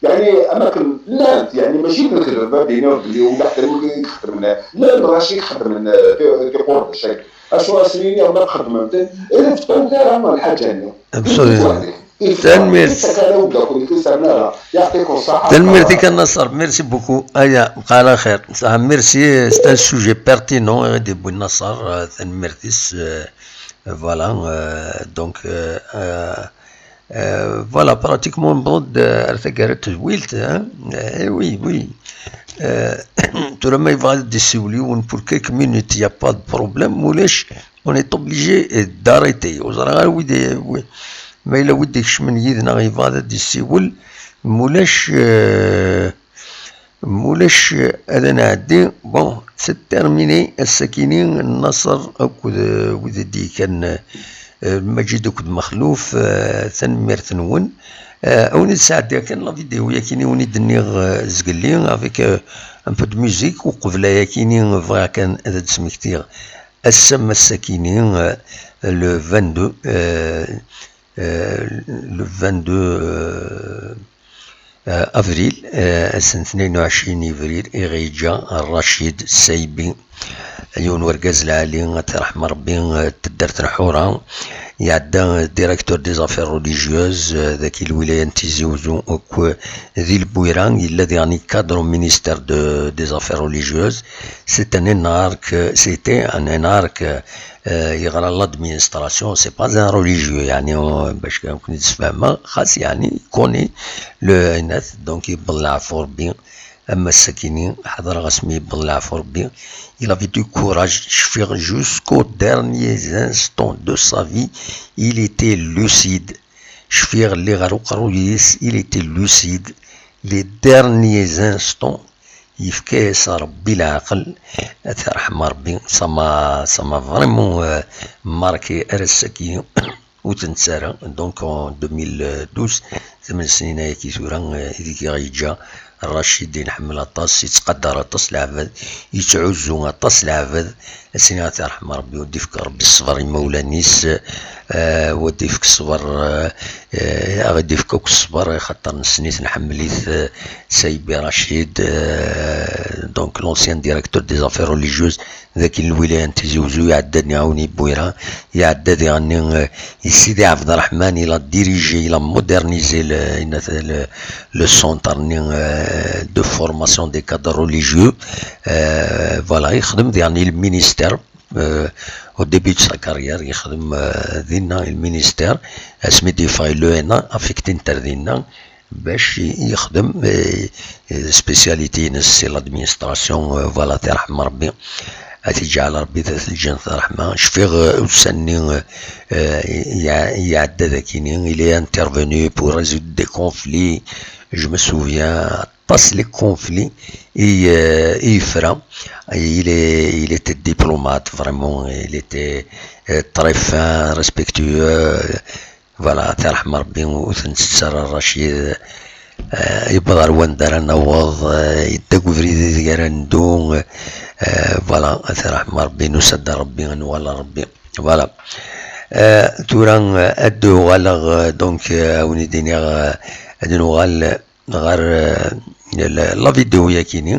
yeɛni, am akken llant, yeɛni, mačči d lekdeb ad d-iniɣ belli ulaḥ d anwa i ixeddmen, llan lɣaci i ixeddmen, eh, ti-, tiqurdac-agi. Acu asen-iniɣ ma txeddmem-ten, ur tefṭum ara lḥaǧa-nni. Absolument. Tanemmirt. Tanemmirt. Tanemmirt-ik a Nasser, merci beaucoup. Aya, bqa ɛla xir. Ah, merci, c'est un sujet pertinent, eh, i d-yewwi Nasser, eh, tanemmirt-is, eh, voilà, eh, donc, eh, eh, eh, voilà, pratiquement, bon, de, ar taggara n tedwilt, hein. Eh, oui, oui. Eh, tura ma yebɣa ad d-yessiwel yiwen pour quelques minutes, il y a pas de problème, ulac, on est obligé, eh, d'arrêter. Ur ẓriɣ ara wid, wi-, ma yella wid ikecmen yid-neɣ yebɣa ad d-yessiwel, mulac, eh, mulac, eh, ad nɛeddi. Bon, c'est terminé, ass-akini, Nasser akked, eh, wid i d-yekkan, eh, Lmaǧid akked Mexluf, eh, tanemmirt-nwen. Eh, a wen-id-sɛeddiɣ kan la vidéo-yakini wen-id-nniɣ, eh, zgelli, avec, eh, un peu de musique, uqbel ayakini bɣiɣ kan ad d-smektiɣ ass-a, ass-akini, euh, le vingt-deux, euh, euh, le vingt-deux, euh, euh, avril, euh, ass n tnayen u ɛecrin avril, i ɣ-yeǧǧa Racid Saybi, yiwen urgaz lɛali, ad t-irḥem Rebbi, euh, n taddart n Ḥura, iɛedda directeur des affaires religieuses, euh, daki lwilaya n Tizi Uzzu, akk, euh, di Lbuyra, yella diɣen cadre au ministère de, des affaires religieuses. C'est un énarque, c'était un énarque, euh, yeɣra l'administration, c'est pas un religieux, yeɛni, euh, bac kan ken-id-sfehmeɣ, xas, yeɛni, il connaît le, donc, yewweḍ leɛfu Rebbi, am ass-akini, ḥeḍreɣ asmi yewweḍ leɛfu Rebbi. Il avait du courage, cfiɣ, jusqu'aux derniers instants de sa vie, il était lucide. Cfiɣ, lliɣ ar uqerruy-is, il était lucide. Les derniers instants, yefka-yas Rebbi leɛqel, ad t-irḥem Rebbi, ça m'a, ça m'a vraiment, euh, marqué ar ass-agi, ur t-nettu ara. Donc, en deux mille douze, tmen snin ayagi tura, euh, ideg i ɣ-yeǧǧa Racid, i nḥemmel aṭas, yettqadar aṭas leɛbad, yettɛuzzu aṭas leɛbad, ad s-iniɣ ad t-irḥem Rebbi, u ad d-ifk Rebbi ṣṣber i imawlan-is, eh, u ad d-ifk ṣṣber, eh, eh, ad ɣ-d-ifk akk ṣṣber, axaṭer nessen-it, nḥemmel-it, eh, Saybi Racid, eh, donc l'ancien directeur des affaires religieuses, daki n lwilaya n Tizi Uzzu, iɛedda-d iɛawen i Bwira, iɛedda diɣen, eh, i Sidi Ɛebd Ṛṛeḥman, il a dirigé, il a modernisé le, le, le centre-nni, eh, de formation des cadres religieux. Eh, voilà, yexdem diɣen i le ministère, eh, au début de sa carrière, yexdem, eh, dinna i le ministère, asmi d-yeffeɣ i l'E N A, affecté-t ar dinna, bac yexdem, eh, eh, spécialité-ines, c'est l'administration, eh, voilà, ad t-irḥem Rebbi, ad t-iǧɛel Rebbi d at lǧennet ṛṛeḥma. Cfiɣ, eh, ussan-nni, eh, eh, iɛ-, iɛedda dagini, il est intervenu pour résoudre des conflits, je me souviens, aṭas les conflits i, eh, i yefra. Il est, il était diplomate, vraiment, il était, eh, très fin, respectueux, Voilà, ad t-irḥem Rebbi, ur t-nettett ara Racid. Eh, yewweḍ ɣer wanda ara naweḍ, eh, yedda deg ubrid ideg ara neddu. Eh, voilà, ad t-irḥem Rebbi, nusa-d ar Rebbi, ad nuɣal ɣer Rebbi. Voilà. Eh, tura, eh, ad d-uɣaleɣ, eh, donc, eh, ad wen-id-iniɣ, eh, ad nuɣal, eh, ɣer, euh, la, la vidéo yakini.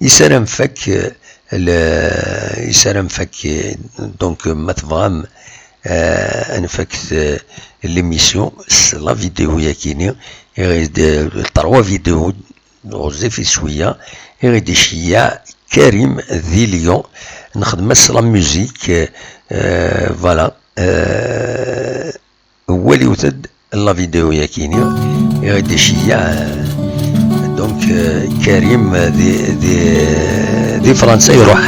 Yessaram fak, euh, le, yessaram fak, euh, donc, ma tebɣam, euh, ad nfak, euh, l'émission s la vidéo yakini. Iɣid, euh, trois vidéos ɣezzif i cwiya, iɣid iceyyeɛ Karim di Lyon. Nexdem-as la musique, euh, voilà. Euh, waliwet-d la vidéo yakini, iɣid iceyyeɛ, euh, donc, euh, Karim di, di, di Fransa, iruḥ,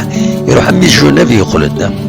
iruḥ am Genève, yeqqel-d.